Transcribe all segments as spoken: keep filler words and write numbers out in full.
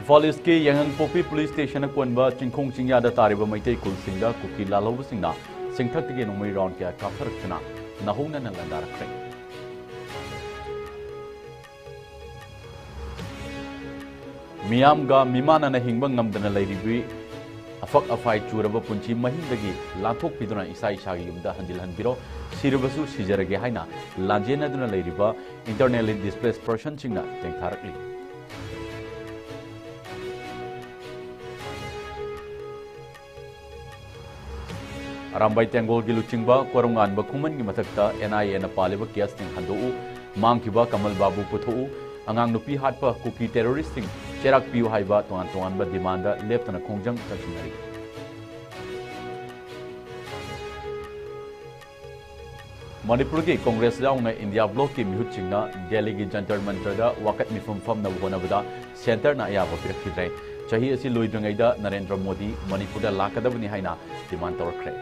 ꯏꯝꯐꯥꯜ ꯏꯁꯀꯤ ꯌꯥꯏꯉꯪꯄꯣꯛꯄꯤ ꯄꯨꯂꯤꯁ ꯁ꯭ꯇꯦꯁꯟꯅ ꯀꯣꯟꯕ ꯆꯤꯡꯈꯣꯡ ꯆꯤꯡꯌꯥꯗ ꯇꯥꯔꯤꯕ ꯃꯩꯇꯩ ꯈꯨꯜꯁꯤꯡꯗ ꯀꯨꯀꯤ ꯂꯥꯜꯍꯧꯕꯁꯤꯡꯅ ꯆꯤꯡꯊꯛꯇꯒꯤ ꯅꯣꯡꯃꯩ ꯔꯥꯎꯟ ꯀꯌꯥ ꯀꯥꯞꯊꯔꯛꯇꯨꯅ ꯅꯧꯍꯧꯅꯅ ꯂꯥꯟꯗꯥꯔꯛꯈ꯭ꯔꯦ꯫ ꯃꯤꯌꯥꯝꯒ ꯃꯤꯃꯥꯟꯅꯅ ꯍꯤꯡꯕ ꯉꯝꯗꯅ ꯂꯩꯔꯤꯕꯤ ꯑꯐꯛ ꯑꯐꯥꯏ ꯆꯨꯔꯕ ꯄꯨꯟꯁꯤ ꯃꯍꯤꯡꯗꯒꯤ ꯂꯥꯟꯊꯣꯛꯄꯤꯗꯨꯅ ꯏꯁꯥ ꯏꯁꯥꯒꯤ ꯌꯨꯝꯗ ꯍꯟꯖꯤꯜꯍꯟꯕꯤꯔꯣ, ꯁꯤꯔꯕꯁꯨ ꯁꯤꯖꯔꯒꯦ ꯍꯥꯏꯅ ꯂꯥꯟꯖꯦꯟꯅꯗꯨꯅ ꯂꯩꯔꯤꯕ internally displaced personꯁꯤꯡꯅ ꯇꯦꯡꯊꯥꯔꯛꯂꯤ꯫ ꯑꯔꯥꯝꯕꯥꯏ ꯇꯦꯡꯒꯣꯜꯒꯤ ꯂꯨꯆꯤꯡꯕ ꯀꯣꯔꯧꯉꯥꯟꯕ ꯈꯨꯃꯟꯒꯤ ꯃꯊꯛꯇ NIAꯅ ꯄꯥꯜꯂꯤꯕ ꯀꯦꯁꯁꯤꯡ ꯍꯟꯗꯣꯛꯎ, ꯃꯥꯡꯈꯤꯕ ꯀꯃꯜ ꯕꯥꯕꯨ ꯄꯨꯊꯣꯛꯎ, ꯑꯉꯥꯡ ꯅꯨꯄꯤ ꯍꯥꯠꯄ ꯀꯨꯀꯤ terroristꯁꯤꯡ ꯆꯩꯔꯥꯛ ꯄꯤꯌꯨ ꯍꯥꯏꯕ ꯇꯣꯉꯥꯟ ꯇꯣꯉꯥꯟꯕ demandꯗ ꯂꯦꯞꯇꯅ ꯈꯣꯡꯖꯪ ꯆꯪꯁꯤꯟꯅꯔꯤ꯫ ꯃꯅꯤꯄꯨꯔꯒꯤ ꯀꯣꯡꯒ꯭ꯔꯦꯁ ꯌꯥꯎꯅ ꯏꯟꯗꯤꯌꯥ ꯕ꯭ꯂꯣꯛꯀꯤ ꯃꯤꯍꯨꯠꯁꯤꯡꯅ ꯗꯦꯜꯂꯤꯒꯤ ꯖꯟꯇꯔ ꯃꯟꯇꯔꯗ ꯋꯥꯀꯠ ꯃꯤꯐꯝ ꯐꯝꯅꯕ ꯍꯣꯠꯅꯕꯗ ꯁꯦꯟꯇꯔꯅ ꯑꯌꯥꯕ ꯄꯤꯔꯛꯈꯤꯗ꯭ꯔꯦ꯫ ꯆꯍꯤ ꯑꯁꯤ ꯂꯣꯏꯗ꯭ꯔꯤꯉꯩꯗ ꯅꯔꯦꯟꯗ꯭ꯔ ꯃꯣꯗꯤ ꯃꯅꯤꯄꯨꯔꯗ ꯂꯥꯛꯀꯗꯕꯅꯤ ꯍꯥꯏꯅ demand ꯇꯧꯔꯛꯈ꯭ꯔꯦ꯫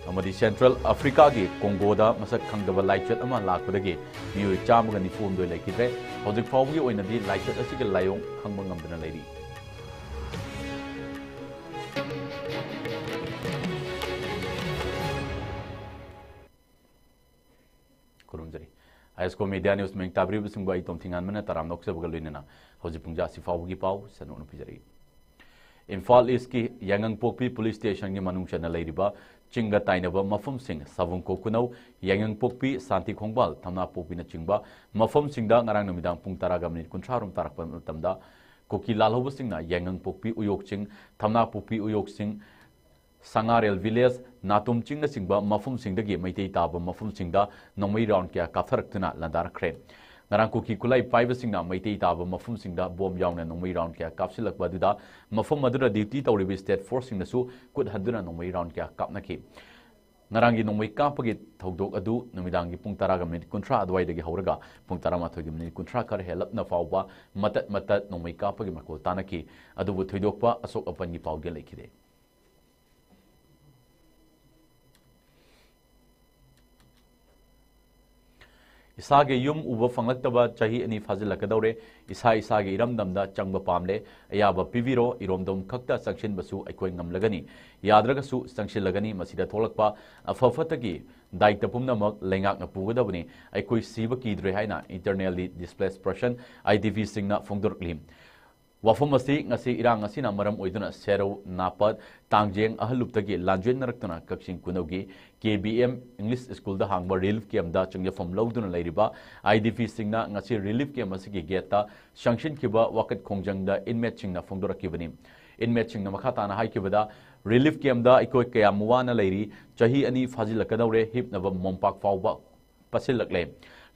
ꯑꯃꯗꯤ ꯁꯦꯟꯇ꯭ꯔꯦꯜ ꯑꯐ꯭ꯔꯤꯀꯥꯒꯤ ꯀꯣꯡꯒꯣꯗ ꯃꯁꯛ ꯈꯪꯗꯕ ꯂꯥꯏꯆꯠ ꯑꯃ ꯂꯥꯛꯄꯗꯒꯤ ꯃꯤꯑꯣꯏ ꯆꯥꯝꯃꯒ ꯅꯤꯐꯨ ꯍꯨꯝꯗꯣꯏ ꯂꯩꯈꯤꯗ꯭ꯔꯦ꯫ ꯍꯧꯖꯤꯛ ꯐꯥꯎꯕꯒꯤ ꯑꯣꯏꯅꯗꯤ ꯂꯥꯏꯆꯠ ꯑꯁꯤꯒꯤ ꯂꯥꯏꯑꯣꯡ ꯈꯪꯕ ꯉꯝꯗꯅ ꯂꯩꯔꯤ꯫ ꯈꯨꯔꯨꯝꯖꯔꯤ꯫ ꯑꯥꯏ ꯑꯦꯁ ꯀꯣ ꯃꯦꯗꯤꯌꯥ ꯅ꯭ꯌꯨꯁ ꯃꯤꯡ ꯇꯥꯕꯤꯔꯤꯕꯁꯤꯡꯕꯨ ꯑꯩ ꯇꯣꯝꯊꯤꯉꯥꯟꯕꯅ ꯇꯔꯥꯝꯅ ꯑꯣꯛꯆꯕꯒ ꯂꯣꯏꯅꯅ ꯍꯧꯖꯤꯛ ꯄꯨꯡꯖꯥ ꯑꯁꯤ ꯐꯥꯎꯕꯒꯤ ꯄꯥꯎ ꯁꯟꯗꯣꯛꯅ ꯄꯤꯖꯔꯤ꯫ ꯏꯝꯐꯥꯜ ꯏꯁꯀꯤ ꯌꯥꯏꯉꯪꯄꯣꯛꯄꯤ ꯄꯨꯂꯤꯁ ꯁ꯭ꯇꯦꯁꯟꯒꯤ ꯃꯅꯨꯡ ꯆꯟꯅ ꯂꯩꯔꯤꯕ ꯆꯤꯡꯒ ꯇꯥꯏꯅꯕ ꯃꯐꯝꯁꯤꯡ ꯁꯥꯕꯨꯡ ꯀꯣꯀꯨꯅꯧ, ꯌꯥꯏꯉꯪꯄꯣꯛꯄꯤ, ꯁꯥꯟꯇꯤ ꯈꯣꯡꯕꯥꯜ, ꯊꯝꯅꯥꯄꯣꯛꯄꯤꯅꯆꯤꯡꯕ ꯃꯐꯝꯁꯤꯡꯗ ꯉꯔꯥꯡ ꯅꯨꯃꯤꯗꯥꯡ ꯄꯨꯡ ꯇꯔꯥꯒ ꯃꯤꯅꯤꯠ ꯀꯨꯟꯊ꯭ꯔꯥ ꯔꯣꯝ ꯇꯥꯔꯛꯄ ꯃꯇꯝꯗ ꯀꯨꯀꯤ ꯂꯥꯜꯍꯧꯕꯁꯤꯡꯅ ꯌꯥꯏꯉꯪꯄꯣꯛꯄꯤ ꯎꯌꯣꯛ ꯆꯤꯡ, ꯊꯝꯅꯥꯄꯣꯛꯄꯤ ꯎꯌꯣꯛ ꯆꯤꯡ, ꯁꯉꯥꯔꯦꯜ ꯚꯤꯂꯦꯖ, ꯅꯥꯇꯨꯝ ꯆꯤꯡꯅꯆꯤꯡꯕ ꯃꯐꯝꯁꯤꯡꯗꯒꯤ ꯃꯩꯇꯩ ꯇꯥꯕ ꯃꯐꯝꯁꯤꯡꯗ ꯅꯣꯡꯃꯩ ꯔꯥꯎꯟ ꯀꯌꯥ ꯀꯥꯞꯊꯔꯛꯇꯨꯅ ꯂꯥꯟꯗꯥꯔꯛꯈ꯭ꯔꯦ꯫ ꯉꯔꯥꯡ ꯀꯨꯀꯤ ꯈꯨꯠꯂꯥꯏ ꯄꯥꯏꯕꯁꯤꯡꯅ ꯃꯩꯇꯩ ꯇꯥꯕ ꯃꯐꯝꯁꯤꯡꯗ ꯕꯣꯝ ꯌꯥꯎꯅ ꯅꯣꯡꯃꯩ ꯔꯥꯎꯟ ꯀꯌꯥ ꯀꯥꯞꯁꯤꯜꯂꯛꯄ ꯑꯗꯨꯗ ꯃꯐꯝ ꯑꯗꯨꯗ ꯗ꯭ꯌꯨꯇꯤ ꯇꯧꯔꯤꯕ ꯁ꯭ꯇꯦꯠ ꯐꯣꯔꯁꯁꯤꯡꯅꯁꯨ ꯈꯨꯠ ꯍꯟꯗꯨꯅ ꯅꯣꯡꯃꯩ ꯔꯥꯎꯟ ꯀꯌꯥ ꯀꯥꯞꯅꯈꯤ꯫ ꯉꯔꯥꯡꯒꯤ ꯅꯣꯡꯃꯩ ꯀꯥꯞꯄꯒꯤ ꯊꯧꯗꯣꯛ ꯑꯗꯨ ꯅꯨꯃꯤꯗꯥꯡꯒꯤ ꯄꯨꯡ ꯇꯔꯥꯒ ꯃꯤꯅꯤꯠ ꯀꯨꯟꯊ꯭ꯔꯥ ꯑꯗꯨꯋꯥꯏꯗꯒꯤ ꯍꯧꯔꯒ ꯄꯨꯡ ꯇꯔꯥꯃꯥꯊꯣꯏꯒꯤ ꯃꯤꯅꯤꯠ ꯀꯨꯟꯊ꯭ꯔꯥ ꯈꯔ ꯍꯦꯜꯂꯞꯅ ꯐꯥꯎꯕ ꯃꯇꯠ ꯃꯇꯠ ꯅꯣꯡꯃꯩ ꯀꯥꯞꯄꯒꯤ ꯃꯈꯣꯜ ꯇꯥꯅꯈꯤ꯫ ꯑꯗꯨꯕꯨ ꯊꯣꯏꯗꯣꯛꯄ ꯑꯁꯣꯛ ꯑꯄꯟꯒꯤ ꯄꯥꯎꯗꯤ ꯂꯩꯈꯤꯗꯦ꯫ ꯏꯁꯥꯒꯤ ꯌꯨꯝ ꯎꯕ ꯐꯪꯂꯛꯇꯕ ꯆꯍꯤ ꯑꯅꯤ ꯐꯥꯖꯤꯜꯂꯛꯀꯗꯧꯔꯦ꯫ ꯏꯁꯥ ꯏꯁꯥꯒꯤ ꯏꯔꯝꯗꯝꯗ ꯆꯪꯕ ꯄꯥꯝꯂꯦ꯫ ꯑꯌꯥꯕ ꯄꯤꯕꯤꯔꯣ꯫ ꯏꯔꯣꯝꯗꯣꯝ ꯈꯛꯇ ꯆꯪꯁꯤꯟꯕꯁꯨ ꯑꯩꯈꯣꯏ ꯉꯝꯂꯒꯅꯤ꯫ ꯌꯥꯗ꯭ꯔꯒꯁꯨ ꯆꯪꯁꯤꯜꯂꯒꯅꯤ꯫ ꯃꯁꯤꯗ ꯊꯣꯛꯂꯛꯄ ꯑꯐ ꯐꯠꯇꯒꯤ ꯗꯥꯏꯇ ꯄꯨꯝꯅꯃꯛ ꯂꯩꯉꯥꯛꯅ ꯄꯨꯒꯗꯕꯅꯤ꯫ ꯑꯩꯈꯣꯏ ꯁꯤꯕ ꯀꯤꯗ꯭ꯔꯦ ꯍꯥꯏꯅ Internally Displaced Person, IDPꯁꯤꯡꯅ ꯐꯣꯡꯗꯣꯔꯛꯂꯤ꯫ ꯋꯥꯐꯝ ꯑꯁꯤ ꯉꯁꯤ ꯏꯔꯥꯡ ꯑꯁꯤꯅ ꯃꯔꯝ ꯑꯣꯏꯗꯨꯅ ꯁꯦꯔꯧ, ꯅꯥꯄꯠ, ꯇꯥꯡꯖꯦꯡ, ꯑꯍꯜꯂꯨꯞꯇꯒꯤ ꯂꯥꯟꯖꯦꯟꯅꯔꯛꯇꯨꯅ ꯀꯛꯆꯤꯡ ꯈꯨꯅꯧꯒꯤ KBM English Schoolꯗ ꯍꯥꯡꯕ relief campꯗ ꯆꯪꯖꯐꯝ ꯂꯧꯗꯨꯅ ꯂꯩꯔꯤꯕ IDPꯁꯤꯡꯅ ꯉꯁꯤ relief camp ꯑꯁꯤꯒꯤ gateꯇ ꯆꯪꯁꯤꯟꯈꯤꯕ ꯋꯥꯀꯠ ꯈꯣꯡꯖꯪꯗ inmateꯁꯤꯡꯅ ꯐꯣꯡꯗꯣꯔꯛꯈꯤꯕꯅꯤ꯫ Inmateꯁꯤꯡꯅ ꯃꯈꯥ ꯇꯥꯅ ꯍꯥꯏꯈꯤꯕꯗ, relief campꯗ ꯑꯩꯈꯣꯏ ꯀꯌꯥꯝ ꯋꯥꯅ ꯂꯩꯔꯤ, ꯆꯍꯤ ꯑꯅꯤ ꯐꯥꯖꯤꯜꯂꯛꯀꯗꯧꯔꯦ, ꯍꯤꯞꯅꯕ ꯃꯣꯝꯄꯥꯛ ꯐꯥꯎꯕ ꯄꯠꯁꯤꯜꯂꯛꯂꯦ꯫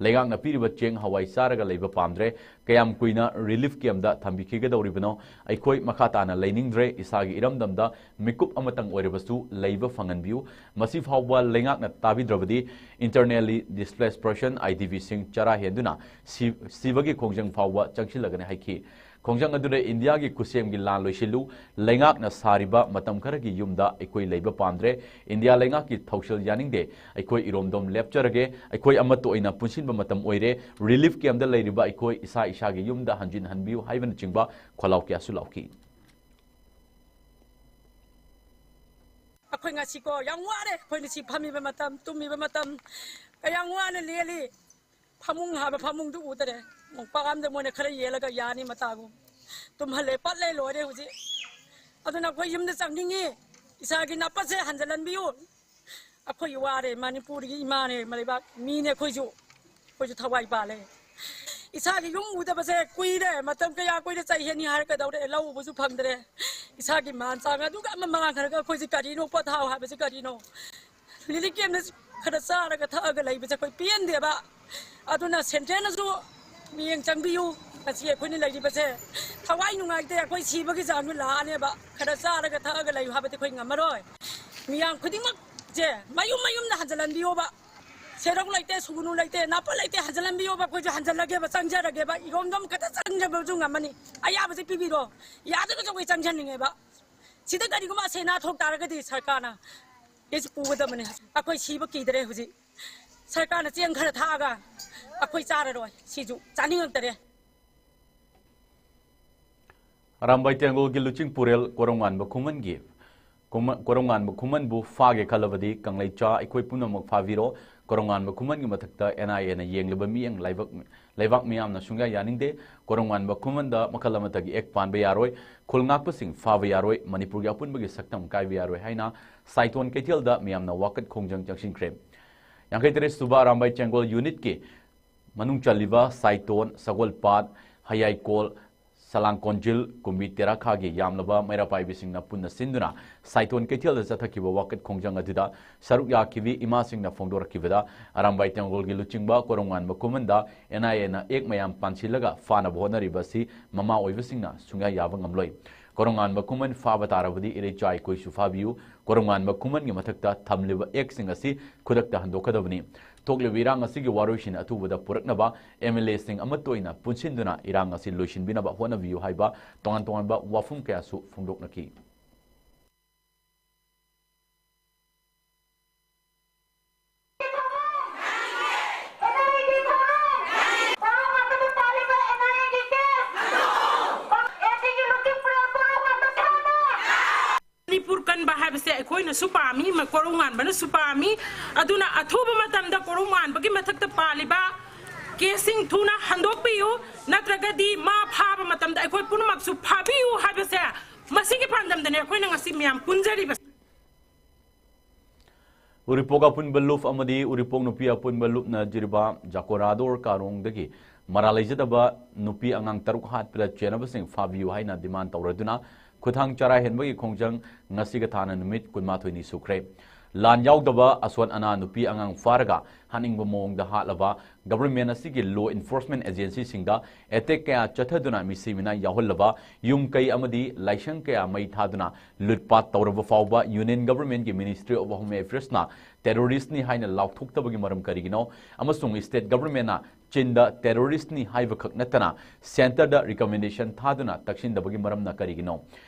ꯂꯩꯉꯥꯛꯅ ꯄꯤꯔꯤꯕ ꯆꯦꯡ ꯍꯋꯥꯏ ꯆꯥꯔꯒ ꯂꯩꯕ ꯄꯥꯝꯗ꯭ꯔꯦ꯫ ꯀꯌꯥꯝ ꯀꯨꯏꯅ relief campꯗ ꯊꯝꯕꯤꯈꯤꯒꯗꯧꯔꯤꯕꯅꯣ? ꯑꯩꯈꯣꯏ ꯃꯈꯥ ꯇꯥꯅ ꯂꯩꯅꯤꯡꯗ꯭ꯔꯦ꯫ ꯏꯁꯥꯒꯤ ꯏꯔꯝꯗꯝꯗ ꯃꯤꯀꯨꯞ ꯑꯃꯇꯪ ꯑꯣꯏꯔꯕꯁꯨ ꯂꯩꯕ ꯐꯪꯍꯟꯕꯤꯌꯨ꯫ ꯃꯁꯤ ꯐꯥꯎꯕ ꯂꯩꯉꯥꯛꯅ ꯇꯥꯕꯤꯗ꯭ꯔꯕꯗꯤ Internally Displaced Person, IDPꯁꯤꯡ ꯆꯔꯥ ꯍꯦꯟꯗꯨꯅ ꯁꯤ-, ꯁꯤꯕꯒꯤ ꯈꯣꯡꯖꯪ ꯐꯥꯎꯕ ꯆꯪꯁꯤꯜꯂꯒꯅꯤ ꯍꯥꯏꯈꯤ꯫ ꯈꯣꯡꯖꯪ ꯑꯗꯨꯗ ꯏꯟꯗꯤꯌꯥꯒꯤ ꯈꯨꯠꯁꯦꯝꯒꯤ ꯂꯥꯟ ꯂꯣꯏꯁꯤꯜꯂꯨ, ꯂꯩꯉꯥꯛꯅ ꯁꯥꯔꯤꯕ ꯃꯇꯝ ꯈꯔꯒꯤ ꯌꯨꯝꯗ ꯑꯩꯈꯣꯏ ꯂꯩꯕ ꯄꯥꯝꯗ꯭ꯔꯦ, ꯏꯟꯗꯤꯌꯥ ꯂꯩꯉꯥꯛꯀꯤ ꯊꯧꯁꯤꯜ ꯌꯥꯅꯤꯡꯗꯦ, ꯑꯩꯈꯣꯏ ꯏꯔꯣꯝꯗꯣꯝ ꯂꯦꯞꯆꯔꯒꯦ, ꯑꯩꯈꯣꯏ ꯑꯃꯠꯇ ꯑꯣꯏꯅ ꯄꯨꯟꯁꯤꯟꯕ ꯃꯇꯝ ꯑꯣꯏꯔꯦ, relief campꯗ ꯂꯩꯔꯤꯕ ꯑꯩꯈꯣꯏ ꯏꯁꯥ ꯏꯁꯥꯒꯤ ꯌꯨꯝꯗ ꯍꯟꯖꯤꯟꯍꯟꯕꯤꯌꯨ ꯍꯥꯏꯕꯅꯆꯤꯡꯕ ꯈꯣꯜꯂꯥꯎ ꯀꯌꯥꯁꯨ ꯂꯥꯎꯈꯤ꯫ ꯑꯩꯈꯣꯏ ꯉꯁꯤꯀꯣ ꯌꯥꯝ ꯋꯥꯔꯦ꯫ ꯑꯩꯈꯣꯏꯅ ꯁꯤ ꯐꯝꯃꯤꯕ ꯃꯇꯝ, ꯇꯨꯝꯃꯤꯕ ꯃꯇꯝ, ꯀꯌꯥꯝ ꯋꯥꯅ ꯂꯦꯜꯂꯤ꯫ ꯐꯃꯨꯡ ꯍꯥꯏꯕ ꯐꯃꯨꯡꯗꯨ ꯎꯗꯔꯦ꯫ ꯃꯣꯝꯄꯥꯛ ꯑꯝꯗ ꯃꯣꯏꯅ ꯈꯔ ꯌꯦꯜꯂꯒ ꯌꯥꯅꯤ ꯃꯇꯥꯒꯨꯝ ꯇꯨꯝꯍꯜꯂꯦ, ꯄꯠꯂꯦ, ꯂꯣꯏꯔꯦ ꯍꯧꯖꯤꯛ꯫ ꯑꯗꯨꯅ ꯑꯩꯈꯣꯏ ꯌꯨꯝꯗ ꯆꯪꯅꯤꯡꯉꯤ꯫ ꯏꯁꯥꯒꯤ ꯅꯥꯄꯠꯁꯦ ꯍꯟꯖꯤꯜꯍꯟꯕꯤꯌꯨ꯫ ꯑꯩꯈꯣꯏ ꯋꯥꯔꯦ, ꯃꯅꯤꯄꯨꯔꯒꯤ ꯏꯃꯥꯅꯦ, ꯂꯩꯕꯥꯛ ꯃꯤꯅꯦ ꯑꯩꯈꯣꯏꯁꯨ꯫ ꯑꯩꯈꯣꯏꯁꯨ ꯊꯋꯥꯏ ꯄꯥꯜꯂꯦ꯫ ꯏꯁꯥꯒꯤ ꯌꯨꯝ ꯎꯗꯕꯁꯦ ꯀꯨꯏꯔꯦ, ꯃꯇꯝ ꯀꯌꯥ ꯀꯨꯏꯔꯦ, ꯆꯍꯤ ꯑꯅꯤ ꯍꯥꯏꯔꯀꯗꯧꯔꯦ, ꯂꯧ ꯎꯕꯁꯨ ꯐꯪꯗ꯭ꯔꯦ꯫ ꯏꯁꯥꯒꯤ ꯃꯥꯟ ꯆꯥꯡ ꯑꯗꯨꯒ ꯑꯃ ꯃꯥꯡꯈ꯭ꯔꯒ ꯑꯩꯈꯣꯏꯁꯦ ꯀꯔꯤꯅꯣ, ꯄꯣꯊꯥꯎ ꯍꯥꯏꯕꯁꯦ ꯀꯔꯤꯅꯣ? ꯔꯤꯂꯤꯐ ꯀꯦꯝꯞꯅ ꯈꯔ ꯆꯥꯔꯒ ꯊꯛꯑꯒ ꯂꯩꯕꯁꯦ ꯑꯩꯈꯣꯏ ꯄꯦꯟꯗꯦꯕ꯫ ꯑꯗꯨꯅ ꯁꯦꯟꯇ꯭ꯔꯦꯜꯅꯁꯨ ꯃꯤꯠꯌꯦꯡ ꯆꯪꯕꯤꯌꯨ꯫ ꯉꯁꯤ ꯑꯩꯈꯣꯏꯅ ꯂꯩꯔꯤꯕꯁꯦ ꯊꯋꯥꯏ ꯅꯨꯡꯉꯥꯏꯇꯦ꯫ ꯑꯩꯈꯣꯏ ꯁꯤꯕꯒꯤ ꯆꯥꯡꯁꯨ ꯂꯥꯛꯑꯅꯦꯕ꯫ ꯈꯔ ꯆꯥꯔꯒ ꯊꯛꯑꯒ ꯂꯩꯌꯨ ꯍꯥꯏꯕꯗꯤ ꯑꯩꯈꯣꯏ ꯉꯝꯃꯔꯣꯏ꯫ ꯃꯤꯌꯥꯝ ꯈꯨꯗꯤꯡꯃꯛꯁꯦ ꯃꯌꯨꯝ ꯃꯌꯨꯝꯗ ꯍꯟꯖꯤꯜꯍꯟꯕꯤꯌꯣꯕ꯫ ꯁꯦꯔꯧ ꯂꯩꯇꯦ, ꯁꯨꯒꯅꯨ ꯂꯩꯇꯦ, ꯅꯥꯄꯜ ꯂꯩꯇꯦ, ꯍꯟꯖꯤꯜꯍꯟꯕꯤꯌꯣꯕ꯫ ꯑꯩꯈꯣꯏꯁꯨ ꯍꯟꯖꯤꯜꯂꯒꯦꯕ, ꯆꯪꯖꯔꯒꯦꯕ꯫ ꯏꯔꯣꯝꯗꯣꯝ ꯈꯛꯇ ꯆꯪꯖꯕꯁꯨ ꯉꯝꯃꯅꯤ꯫ ꯑꯌꯥꯕꯁꯦ ꯄꯤꯕꯤꯔꯣ꯫ ꯌꯥꯗ꯭ꯔꯒꯁꯨ ꯑꯩꯈꯣꯏ ꯆꯪꯖꯅꯤꯡꯉꯦꯕ꯫ ꯁꯤꯗ ꯀꯔꯤꯒꯨꯝꯕ ꯑꯁꯦ ꯑꯅꯥ ꯊꯣꯛ ꯇꯥꯔꯒꯗꯤ ꯁꯔꯀꯥꯔꯅ ꯀꯦꯁ ꯄꯨꯒꯗꯕꯅꯤ꯫ ꯑꯩꯈꯣꯏ ꯁꯤꯕ ꯀꯤꯗ꯭ꯔꯦ ꯍꯧꯖꯤꯛ꯫ ꯁꯔꯀꯥꯔꯅ ꯆꯦꯡ ꯈꯔ ꯊꯥꯛꯑꯒ ꯑꯩꯈꯣꯏ ꯆꯥꯔꯔꯣꯏ꯫ ꯁꯤꯁꯨ ꯆꯥꯅꯤꯡꯉꯛꯇꯔꯦ꯫ ꯑꯔꯥꯝꯕꯥꯏ ꯇꯦꯡꯒꯣꯜꯒꯤ ꯂꯨꯆꯤꯡ ꯄꯨꯔꯦꯜ ꯀꯣꯔꯧꯉꯥꯟꯕ ꯈꯨꯃꯟꯒꯤ ꯀꯣꯔꯧꯉꯥꯟꯕ ꯈꯨꯃꯟꯕꯨ ꯐꯥꯒꯦ ꯈꯜꯂꯕꯗꯤ ꯀꯪꯂꯩꯆꯥ ꯑꯩꯈꯣꯏ ꯄꯨꯝꯅꯃꯛ ꯐꯥꯕꯤꯔꯣ꯫ ꯀꯣꯔꯧꯉꯥꯟꯕ ꯈꯨꯃꯟꯒꯤ ꯃꯊꯛꯇ ꯑꯦꯟ ꯑꯥꯏ ꯑꯦꯅ ꯌꯦꯡꯂꯤꯕ ꯃꯤꯠꯌꯦꯡ ꯂꯩꯕꯥꯛ ꯂꯩꯕꯥꯛ ꯃꯤꯌꯥꯝꯅ ꯁꯨꯡꯌꯥ ꯌꯥꯅꯤꯡꯗꯦ꯫ ꯀꯣꯔꯧꯉꯥꯟꯕ ꯈꯨꯃꯟꯗ ꯃꯈꯜ ꯑꯃꯠꯇꯒꯤ ꯑꯦꯛ ꯄꯥꯟꯕ ꯌꯥꯔꯣꯏ꯫ ꯈꯨꯜ ꯉꯥꯛꯄꯁꯤꯡ ꯐꯥꯕ ꯌꯥꯔꯣꯏ꯫ ꯃꯅꯤꯄꯨꯔꯒꯤ ꯑꯄꯨꯟꯕꯒꯤ ꯁꯛꯇꯝ ꯀꯥꯏꯕ ꯌꯥꯔꯣꯏ ꯍꯥꯏꯅ ꯁꯥꯏꯇꯣꯟ ꯀꯩꯊꯦꯜꯗ ꯃꯤꯌꯥꯝꯅ ꯋꯥꯀꯠ ꯈꯣꯡꯖꯪ ꯆꯪꯁꯤꯟꯈ꯭ꯔꯦ꯫ ꯌꯥꯡꯈꯩ ꯇꯔꯦꯠ ꯁꯨꯕ ꯑꯔꯥꯝꯕꯥꯏ ꯆꯦꯡꯒꯣꯜ ꯌꯨꯅꯤꯠꯀꯤ ꯃꯅꯨꯡ ꯆꯜꯂꯤꯕ ꯁꯥꯏꯇꯣꯟ, ꯁꯒꯣꯜꯄꯥꯠ, ꯍꯌꯥꯏꯀꯣꯜ, ꯁꯂꯥꯡ ꯀꯣꯟꯖꯤꯜ, ꯀꯨꯝꯕꯤ ꯇꯦꯔꯥꯈꯥꯒꯤ ꯌꯥꯝꯂꯕ ꯃꯩꯔꯥ ꯄꯥꯏꯕꯤꯁꯤꯡꯅ ꯄꯨꯟꯅ ꯁꯤꯟꯗꯨꯅ ꯁꯥꯏꯇꯣꯟ ꯀꯩꯊꯦꯜꯗ ꯆꯠꯊꯈꯤꯕ ꯋꯥꯀꯠ ꯈꯣꯡꯖꯪ ꯑꯗꯨꯗ ꯁꯔꯨꯛ ꯌꯥꯈꯤꯕꯤ ꯏꯃꯥꯁꯤꯡꯅ ꯐꯣꯡꯗꯣꯔꯛꯈꯤꯕꯗ ꯑꯔꯥꯝꯕꯥꯏ ꯇꯦꯡꯒꯣꯜꯒꯤ ꯂꯨꯆꯤꯡꯕ ꯀꯣꯔꯧꯉꯥꯟꯕ ꯈꯨꯃꯟꯗ ꯑꯦꯟ ꯑꯥꯏ ꯑꯦꯅ ꯑꯦꯛ ꯃꯌꯥꯝ ꯄꯥꯟꯁꯤꯜꯂꯒ ꯐꯥꯅꯕ ꯍꯣꯠꯅꯔꯤꯕ ꯑꯁꯤ ꯃꯃꯥ ꯑꯣꯏꯕꯁꯤꯡꯅ ꯁꯨꯡꯌꯥ ꯌꯥꯕ ꯉꯝꯂꯣꯏ꯫ ꯀꯣꯔꯧꯉꯥꯟꯕ ꯈꯨꯃꯟ ꯐꯥꯕ ꯇꯥꯔꯕꯗꯤ ꯏꯔꯩꯆꯥ ꯑꯩꯈꯣꯏꯁꯨ ꯐꯥꯕꯤꯌꯨ꯫ ꯀꯣꯔꯧꯉꯥꯟꯕ ꯈꯨꯃꯟꯒꯤ ꯃꯊꯛꯇ ꯊꯝꯂꯤꯕ ꯑꯦꯛꯁꯤꯡ ꯑꯁꯤ ꯈꯨꯗꯛꯇ ꯍꯟꯗꯣꯛꯀꯗꯕꯅꯤ꯫ ꯊꯣꯛꯂꯤꯕ ꯏꯔꯥꯡ ꯑꯁꯤꯒꯤ ꯋꯥꯔꯣꯏꯁꯤꯟ ꯑꯊꯨꯕꯗ ꯄꯨꯔꯛꯅꯕ ꯑꯦꯝ ꯑꯦꯜ ꯑꯦꯁꯤꯡ ꯑꯃꯠꯇ ꯑꯣꯏꯅ ꯄꯨꯟꯁꯤꯟꯗꯨꯅ ꯏꯔꯥꯡ ꯑꯁꯤ ꯂꯣꯏꯁꯤꯟꯕꯤꯅꯕ ꯍꯣꯠꯅꯕꯤꯌꯨ ꯍꯥꯏꯕ ꯇꯣꯉꯥꯟ ꯇꯣꯉꯥꯟꯕ ꯋꯥꯐꯝ ꯀꯌꯥꯁꯨ ꯐꯣꯡꯗꯣꯛꯅꯈꯤ꯫ ꯃꯅꯤꯄꯨꯔ ꯀꯟꯕ ꯍꯥꯏꯕꯁꯦ ꯑꯩꯈꯣꯏꯅꯁꯨ ꯄꯥꯝꯃꯤ, ꯃ-, ꯀꯣꯔꯧꯉꯥꯟꯕꯅꯁꯨ ꯄꯥꯝꯃꯤ꯫ ꯑꯗꯨꯅ ꯑꯊꯨꯕ ꯃꯇꯝꯗ ꯀꯣꯔꯧꯉꯥꯟꯕꯒꯤ ꯃꯊꯛꯇ ꯄꯥꯜꯂꯤꯕ ꯀꯦꯁꯁꯤꯡ ꯊꯨꯅ ꯍꯟꯗꯣꯛꯄꯤꯌꯨ, ꯅꯠꯇ꯭ꯔꯒꯗꯤ ꯃꯥ ꯐꯥꯕ ꯃꯇꯝꯗ ꯑꯩꯈꯣꯏ ꯄꯨꯝꯅꯃꯛꯁꯨ ꯐꯥꯕꯤꯌꯨ ꯍꯥꯏꯕꯁꯦ, ꯃꯁꯤꯒꯤ ꯄꯥꯟꯗꯝꯗꯅꯦ ꯑꯩꯈꯣꯏꯅ ꯉꯁꯤ ꯃꯌꯥꯝ ꯄꯨꯟꯖꯔꯤꯕꯁꯦ꯫ ꯎꯔꯤꯄꯣꯛ ꯑꯄꯨꯟꯕ ꯂꯨꯞ ꯑꯃꯗꯤ ꯎꯔꯤꯄꯣꯛ ꯅꯨꯄꯤ ꯑꯄꯨꯟꯕ ꯂꯨꯞꯅ ꯖꯤꯔꯤꯕꯥꯝ ꯖꯥꯀꯣꯔꯥꯗꯣꯔ ꯀꯥꯔꯣꯡꯗꯒꯤ ꯃꯔꯥꯜ ꯂꯩꯖꯗꯕ ꯅꯨꯄꯤ ꯑꯉꯥꯡ ꯇꯔꯨꯛ ꯍꯥꯠꯄꯗ ꯆꯦꯟꯅꯕꯁꯤꯡ ꯐꯥꯕꯤꯌꯨ ꯍꯥꯏꯅ ꯗꯤꯃꯥꯟ ꯇꯧꯔꯗꯨꯅ ꯈꯨꯠꯊꯥꯡ ꯆꯔꯥ ꯍꯦꯟꯕꯒꯤ ꯈꯣꯡꯖꯪ ꯉꯁꯤꯒ ꯊꯥꯅ ꯅꯨꯃꯤꯠ ꯀꯨꯟꯃꯥꯊꯣꯏꯅꯤ ꯁꯨꯈ꯭ꯔꯦ꯫ ꯂꯥꯟ ꯌꯥꯎꯗꯕ ꯑꯁꯣꯟ ꯑꯅꯥ ꯅꯨꯄꯤ ꯑꯉꯥꯡ ꯐꯥꯔꯒ ꯍꯥꯠꯅꯤꯡꯕ ꯃꯑꯣꯡꯗ ꯍꯥꯠꯂꯕ ꯒꯚꯔꯟꯃꯦꯟ ꯑꯁꯤꯒꯤ ꯂꯣ ꯏꯟꯐꯣꯔꯁꯃꯦꯟ ꯑꯦꯖꯦꯟꯁꯤꯁꯤꯡꯗ ꯑꯦꯇꯦꯛ ꯀꯌꯥ ꯆꯠꯊꯗꯨꯅ ꯃꯤꯁꯤ ꯃꯤꯅꯥ ꯌꯥꯎꯍꯜꯂꯕ, ꯌꯨꯝ ꯀꯩ ꯑꯃꯗꯤ ꯂꯥꯏꯁꯪ ꯀꯌꯥ ꯃꯩ ꯊꯥꯗꯨꯅ ꯂꯨꯠꯄꯥꯠ ꯇꯧꯔꯕ ꯐꯥꯎꯕ ꯌꯨꯅꯤꯌꯟ ꯒꯚꯔꯟꯃꯦꯟꯠꯀꯤ ꯃꯤꯅꯤꯁꯇ꯭ꯔꯤ ꯑꯣꯐ ꯍꯣꯝ ꯑꯦꯐꯤꯌꯔꯁꯅ ꯇꯦꯔꯣꯔꯤꯁ꯭ꯠꯅꯤ ꯍꯥꯏꯅ ꯂꯥꯎꯊꯣꯛꯇꯕꯒꯤ ꯃꯔꯝ ꯀꯔꯤꯒꯤꯅꯣ? ꯑꯃꯁꯨꯡ ꯁ꯭ꯇꯦꯠ ꯒꯚꯔꯟꯃꯦꯟꯠꯅ ꯆꯤꯟꯗ ꯇꯦꯔꯣꯔꯤꯁ꯭ꯠꯅꯤ ꯍꯥꯏꯕꯈꯛ ꯅꯠꯇꯅ ꯁꯦꯟꯇꯔꯗ ꯔꯤꯀꯃꯦꯟꯗꯦꯁꯟ ꯊꯥꯗꯨꯅ ꯇꯛꯁꯤꯟꯗꯕꯒꯤ ꯃꯔꯝꯅ ꯀꯔꯤꯒꯤꯅꯣ?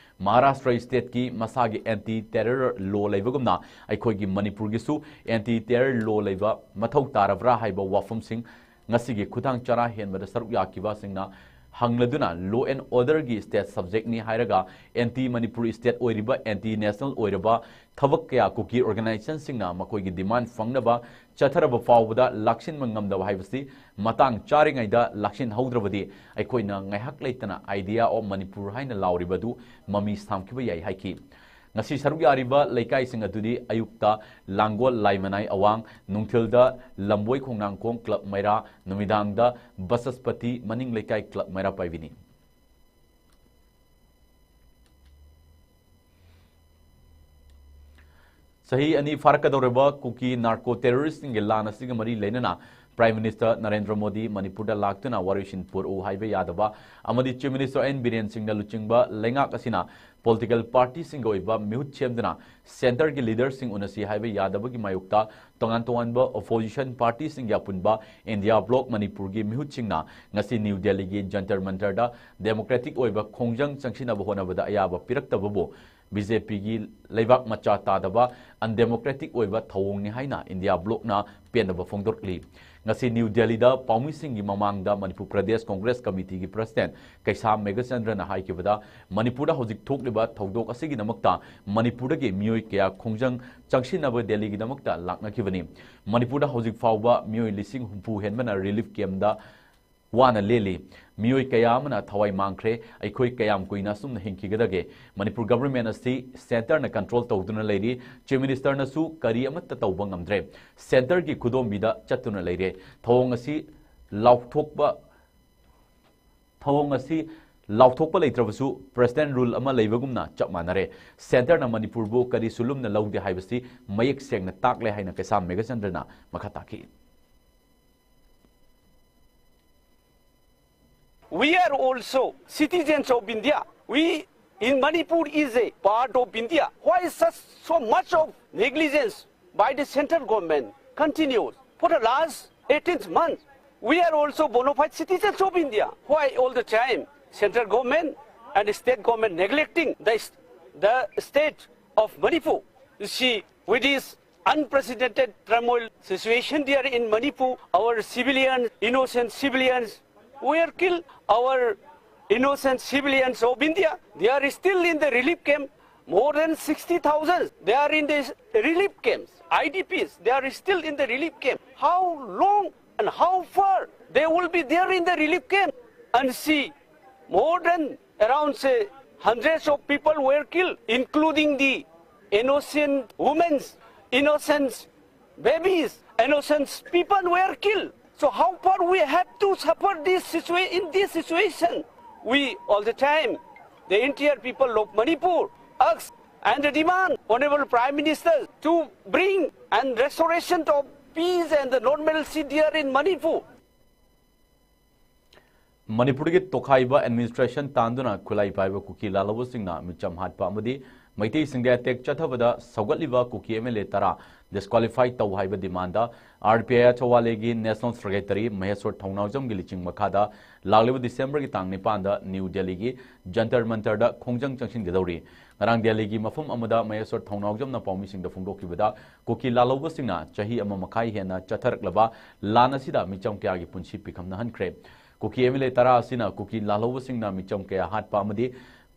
ꯃꯍꯥꯔꯥꯁꯇ꯭ꯔ ꯁ꯭ꯇꯦꯠꯀꯤ ꯃꯁꯥꯒꯤ ꯑꯦꯟꯇꯤ ꯇꯦꯔꯔ ꯂꯣ ꯂꯩꯕꯒꯨꯝꯅ ꯑꯩꯈꯣꯏꯒꯤ ꯃꯅꯤꯄꯨꯔꯒꯤꯁꯨ ꯑꯦꯟꯇꯤ ꯇꯦꯔꯔ ꯂꯣ ꯂꯩꯕ ꯃꯊꯧ ꯇꯥꯔꯕ꯭ꯔꯥ ꯍꯥꯏꯕ ꯋꯥꯐꯝꯁꯤꯡ ꯉꯁꯤꯒꯤ ꯈꯨꯊꯥꯡ ꯆꯔꯥ ꯍꯦꯟꯕꯗ ꯁꯔꯨꯛ ꯌꯥꯈꯤꯕꯁꯤꯡꯅ ꯍꯪꯂꯗꯨꯅ law and order ꯒꯤ state subject ꯅꯤ ꯍꯥꯏꯔꯒ anti Manipur state ꯑꯣꯏꯔꯤꯕ, anti national ꯑꯣꯏꯔꯕ ꯊꯕꯛ ꯀꯌꯥ ꯀꯨꯀꯤ organization ꯁꯤꯡꯅ ꯃꯈꯣꯏꯒꯤ demand ꯐꯪꯅꯕ ꯆꯠꯊꯔꯕ ꯐꯥꯎꯕꯗ ꯂꯥꯛꯁꯤꯟꯕ ꯉꯝꯗꯕ ꯍꯥꯏꯕꯁꯤ ꯃꯇꯥꯡ ꯆꯥꯔꯤꯉꯩꯗ ꯂꯥꯛꯁꯤꯟꯍꯧꯗ꯭ꯔꯕꯗꯤ ꯑꯩꯈꯣꯏꯅ ꯉꯥꯏꯍꯥꯛ ꯂꯩꯇꯅ Idea of Manipur ꯍꯥꯏꯅ ꯂꯥꯎꯔꯤꯕꯗꯨ ꯃꯃꯤ ꯁꯥꯝꯈꯤꯕ ꯌꯥꯏ ꯍꯥꯏꯈꯤ꯫ ꯉꯁꯤ ꯁꯔꯨꯛ ꯌꯥꯔꯤꯕ ꯂꯩꯀꯥꯏꯁꯤꯡ ꯑꯗꯨꯗꯤ ꯑꯌꯨꯛꯇ ꯂꯥꯡꯒꯣꯜ ꯂꯥꯏꯃꯅꯥꯏ ꯑꯋꯥꯡ, ꯅꯨꯡꯊꯤꯜꯗ ꯂꯝꯕꯣꯏ ꯈꯣꯡꯅꯥꯡꯈꯣꯡ ꯀ꯭ꯂꯕ ꯃꯩꯔꯥ, ꯅꯨꯃꯤꯗꯥꯡꯗ ꯕꯁꯁꯄꯇꯤ ꯃꯅꯤꯡ ꯂꯩꯀꯥꯏ ꯀ꯭ꯂꯕ ꯃꯩꯔꯥ ꯄꯥꯏꯕꯤꯅꯤ꯫ ꯆꯍꯤ ꯑꯅꯤ ꯐꯥꯔꯛꯀꯗꯧꯔꯕ ꯀꯨꯀꯤ narco terrorist ꯁꯤꯡꯒꯤ ꯂꯥꯟ ꯑꯁꯤꯒ ꯃꯔꯤ ꯂꯩꯅꯅ Prime Minister ꯅꯔꯦꯟꯗ꯭ꯔ ꯃꯣꯗꯤ ꯃꯅꯤꯄꯨꯔꯗ ꯂꯥꯛꯇꯨꯅ ꯋꯥꯔꯣꯏꯁꯤꯟ ꯄꯨꯔꯛꯎ ꯍꯥꯏꯕ ꯌꯥꯗꯕ ꯑꯃꯗꯤ Chief Minister ꯑꯦꯟ ꯕꯤꯔꯦꯟ ꯁꯤꯡꯅ ꯂꯨꯆꯤꯡꯕ ꯂꯩꯉꯥꯛ ꯑꯁꯤꯅ political party ꯁꯤꯡꯒ ꯑꯣꯏꯕ ꯃꯤꯍꯨꯠ ꯁꯦꯝꯗꯨꯅ centre ꯒꯤ leader ꯁꯤꯡ ꯎꯅꯁꯤ ꯍꯥꯏꯕ ꯌꯥꯗꯕꯒꯤ ꯃꯥꯌꯣꯛꯇ ꯇꯣꯉꯥꯟ ꯇꯣꯉꯥꯟꯕ opposition party ꯁꯤꯡꯒꯤ ꯑꯄꯨꯟꯕ India Bloc ꯃꯅꯤꯄꯨꯔꯒꯤ ꯃꯤꯍꯨꯠꯁꯤꯡꯅ ꯉꯁꯤ ꯅ꯭ꯌꯨ ꯗꯦꯜꯂꯤꯒꯤ ꯖꯟꯇꯔ ꯃꯟꯇꯔꯗ democratic ꯑꯣꯏꯕ ꯈꯣꯡꯖꯪ ꯆꯪꯁꯤꯟꯅꯕ ꯍꯣꯠꯅꯕꯗ ꯑꯌꯥꯕ ꯄꯤꯔꯛꯇꯕꯕꯨ ꯕꯤ ꯖꯦ ꯄꯤꯒꯤ ꯂꯩꯕꯥꯛ ꯃꯆꯥ ꯇꯥꯗꯕ undemocratic ꯑꯣꯏꯕ ꯊꯧꯑꯣꯡꯅꯤ ꯍꯥꯏꯅ India Bloc ꯅ ꯄꯦꯟꯗꯕ ꯐꯣꯡꯗꯣꯔꯛꯂꯤ꯫ ꯉꯁꯤ ꯅ꯭ꯌꯨ ꯗꯦꯜꯂꯤꯗ ꯄꯥꯎꯃꯤꯁꯤꯡꯒꯤ ꯃꯃꯥꯡꯗ ꯃꯅꯤꯄꯨꯔ ꯄ꯭ꯔꯗꯦꯁ ꯀꯣꯡꯒ꯭ꯔꯦꯁ ꯀꯃꯤꯇꯤꯒꯤ president ꯀꯩꯁꯥꯝ ꯃꯦꯘꯆꯟꯗ꯭ꯔꯅ ꯍꯥꯏꯈꯤꯕꯗ, ꯃꯅꯤꯄꯨꯔꯗ ꯍꯧꯖꯤꯛ ꯊꯣꯛꯂꯤꯕ ꯊꯧꯗꯣꯛ ꯑꯁꯤꯒꯤꯗꯃꯛꯇ ꯃꯅꯤꯄꯨꯔꯗꯒꯤ ꯃꯤꯑꯣꯏ ꯀꯌꯥ ꯈꯣꯡꯖꯪ ꯆꯪꯁꯤꯟꯅꯕ ꯗꯦꯜꯂꯤꯒꯤꯗꯃꯛꯇ ꯂꯥꯛꯅꯈꯤꯕꯅꯤ꯫ ꯃꯅꯤꯄꯨꯔꯗ ꯍꯧꯖꯤꯛ ꯐꯥꯎꯕ ꯃꯤꯑꯣꯏ ꯂꯤꯁꯤꯡ ꯍꯨꯝꯐꯨ ꯍꯦꯟꯕꯅ relief camp ꯗ ꯋꯥꯅ ꯂꯦꯜꯂꯤ꯫ ꯃꯤꯑꯣꯏ ꯀꯌꯥ ꯑꯃꯅ ꯊꯋꯥꯏ ꯃꯥꯡꯈ꯭ꯔꯦ꯫ ꯑꯩꯈꯣꯏ ꯀꯌꯥꯝ ꯀꯨꯏꯅ ꯑꯁꯨꯝꯅ ꯍꯤꯡꯈꯤꯒꯗꯒꯦ? ꯃꯅꯤꯄꯨꯔ government ꯑꯁꯤ centre ꯅ control ꯇꯧꯗꯨꯅ ꯂꯩꯔꯤ꯫ Chief Minister ꯅꯁꯨ ꯀꯔꯤ ꯑꯃꯠꯇ ꯇꯧꯕ ꯉꯝꯗ꯭ꯔꯦ꯫ Centre ꯒꯤ ꯈꯨꯗꯣꯝꯕꯤꯗ ꯆꯠꯇꯨꯅ ꯂꯩꯔꯦ꯫ ꯊꯧꯑꯣꯡ ꯑꯁꯤ ꯂꯥꯎꯊꯣꯛꯄ, ꯊꯧꯑꯣꯡ ꯑꯁꯤ ꯂꯥꯎꯊꯣꯛꯄ ꯂꯩꯇ꯭ꯔꯕꯁꯨ president rule ꯑꯃ ꯂꯩꯕꯒꯨꯝꯅ ꯆꯞ ꯃꯥꯟꯅꯔꯦ꯫ Centre ꯅ ꯃꯅꯤꯄꯨꯔꯕꯨ ꯀꯔꯤꯁꯨ ꯂꯨꯝꯅ ꯂꯧꯗꯦ ꯍꯥꯏꯕꯁꯤ ꯃꯌꯦꯛ ꯁꯦꯡꯅ ꯇꯥꯛꯂꯦ ꯍꯥꯏꯅ ꯀꯩꯁꯥꯝ ꯃꯦꯘꯆꯟꯗ꯭ꯔꯅ ꯃꯈꯥ ꯇꯥꯈꯤ꯫ We are also citizens of India. We in Manipur is a part of India. Why such so much of negligence by the central government continues? For the last eighteen months, we are also bona fide citizens of India. Why all the time central government and state government neglecting the, the state of Manipur? You see, with this unprecedented turmoil situation there in Manipur. Our civilians, innocent civilians were killed. Our innocent civilians of India, they are still in the relief camp. More than sixty thousand, they are in the relief camps. I D Ps, they are still in the relief camp. How long and how far they will be there in the relief camp? And see, more than around, say, hundreds of people were killed, including the innocent women, innocent babies, innocent people were killed. So how far we have to suffer this situa-, in this situation? We all the time, the entire people of Manipur, ask and demand Honorable Prime Minister to bring and restoration of peace and the normalcy there in Manipur. ꯃꯅꯤꯄꯨꯔꯒꯤ ꯇꯣꯈꯥꯏꯕ administration ꯇꯥꯟꯗꯨꯅ ꯈꯨꯠꯂꯥꯏ ꯄꯥꯏꯕ ꯀꯨꯀꯤ ꯂꯥꯜꯍꯧꯕꯁꯤꯡꯅ ꯃꯤꯆꯝ ꯍꯥꯠꯄ ꯑꯃꯗꯤ ꯃꯩꯇꯩꯁꯤꯡꯗ attack ꯆꯠꯊꯕꯗ ꯁꯧꯒꯠꯂꯤꯕ ꯀꯨꯀꯤ M L A ꯇꯔꯥ disqualify ꯇꯧ ꯍꯥꯏꯕ demand R P I ꯑꯆꯧꯋꯥꯂꯦꯒꯤ ꯅꯦꯁꯅꯦꯜ ꯁꯦꯀ꯭ꯔꯦꯇꯔꯤ ꯃꯍꯦꯁ꯭ꯋꯔ ꯊꯧꯅꯥꯎꯖꯝꯒꯤ ꯂꯤꯆꯤꯡ ꯃꯈꯥꯗ ꯂꯥꯛꯂꯤꯕ ꯗꯤꯁꯦꯝꯕꯔꯒꯤ ꯇꯥꯡ ꯅꯤꯄꯥꯟꯗ ꯅ꯭ꯌꯨ ꯗꯦꯜꯂꯤꯒꯤ ꯖꯟꯇꯔ ꯃꯟꯇꯔꯗ ꯈꯣꯡꯖꯪ ꯆꯪꯁꯤꯟꯒꯗꯧꯔꯤ꯫ ꯉꯔꯥꯡ ꯗꯦꯜꯂꯤꯒꯤ ꯃꯐꯝ ꯑꯃꯗ ꯃꯍꯦꯁ꯭ꯋꯔ ꯊꯧꯅꯥꯎꯖꯝꯅ ꯄꯥꯎꯃꯤꯁꯤꯡꯗ ꯐꯣꯡꯗꯣꯛꯈꯤꯕꯗ, ꯀꯨꯀꯤ ꯂꯥꯜꯍꯧꯕꯁꯤꯡꯅ ꯆꯍꯤ ꯑꯃ ꯃꯈꯥꯏ ꯍꯦꯟꯅ ꯆꯠꯊꯔꯛꯂꯕ ꯂꯥꯟ ꯑꯁꯤꯗ ꯃꯤꯆꯝ ꯀꯌꯥꯒꯤ ꯄꯨꯟꯁꯤ ꯄꯤꯈꯝꯅꯍꯟꯈ꯭ꯔꯦ꯫ ꯀꯨꯀꯤ ꯑꯦꯝ ꯑꯦꯜ ꯑꯦ ꯇꯔꯥ ꯑꯁꯤꯅ ꯀꯨꯀꯤ ꯂꯥꯜꯍꯧꯕꯁꯤꯡꯅ ꯃꯤꯆꯝ ꯀꯌꯥ ꯍꯥꯠꯄ ꯑꯃꯗꯤ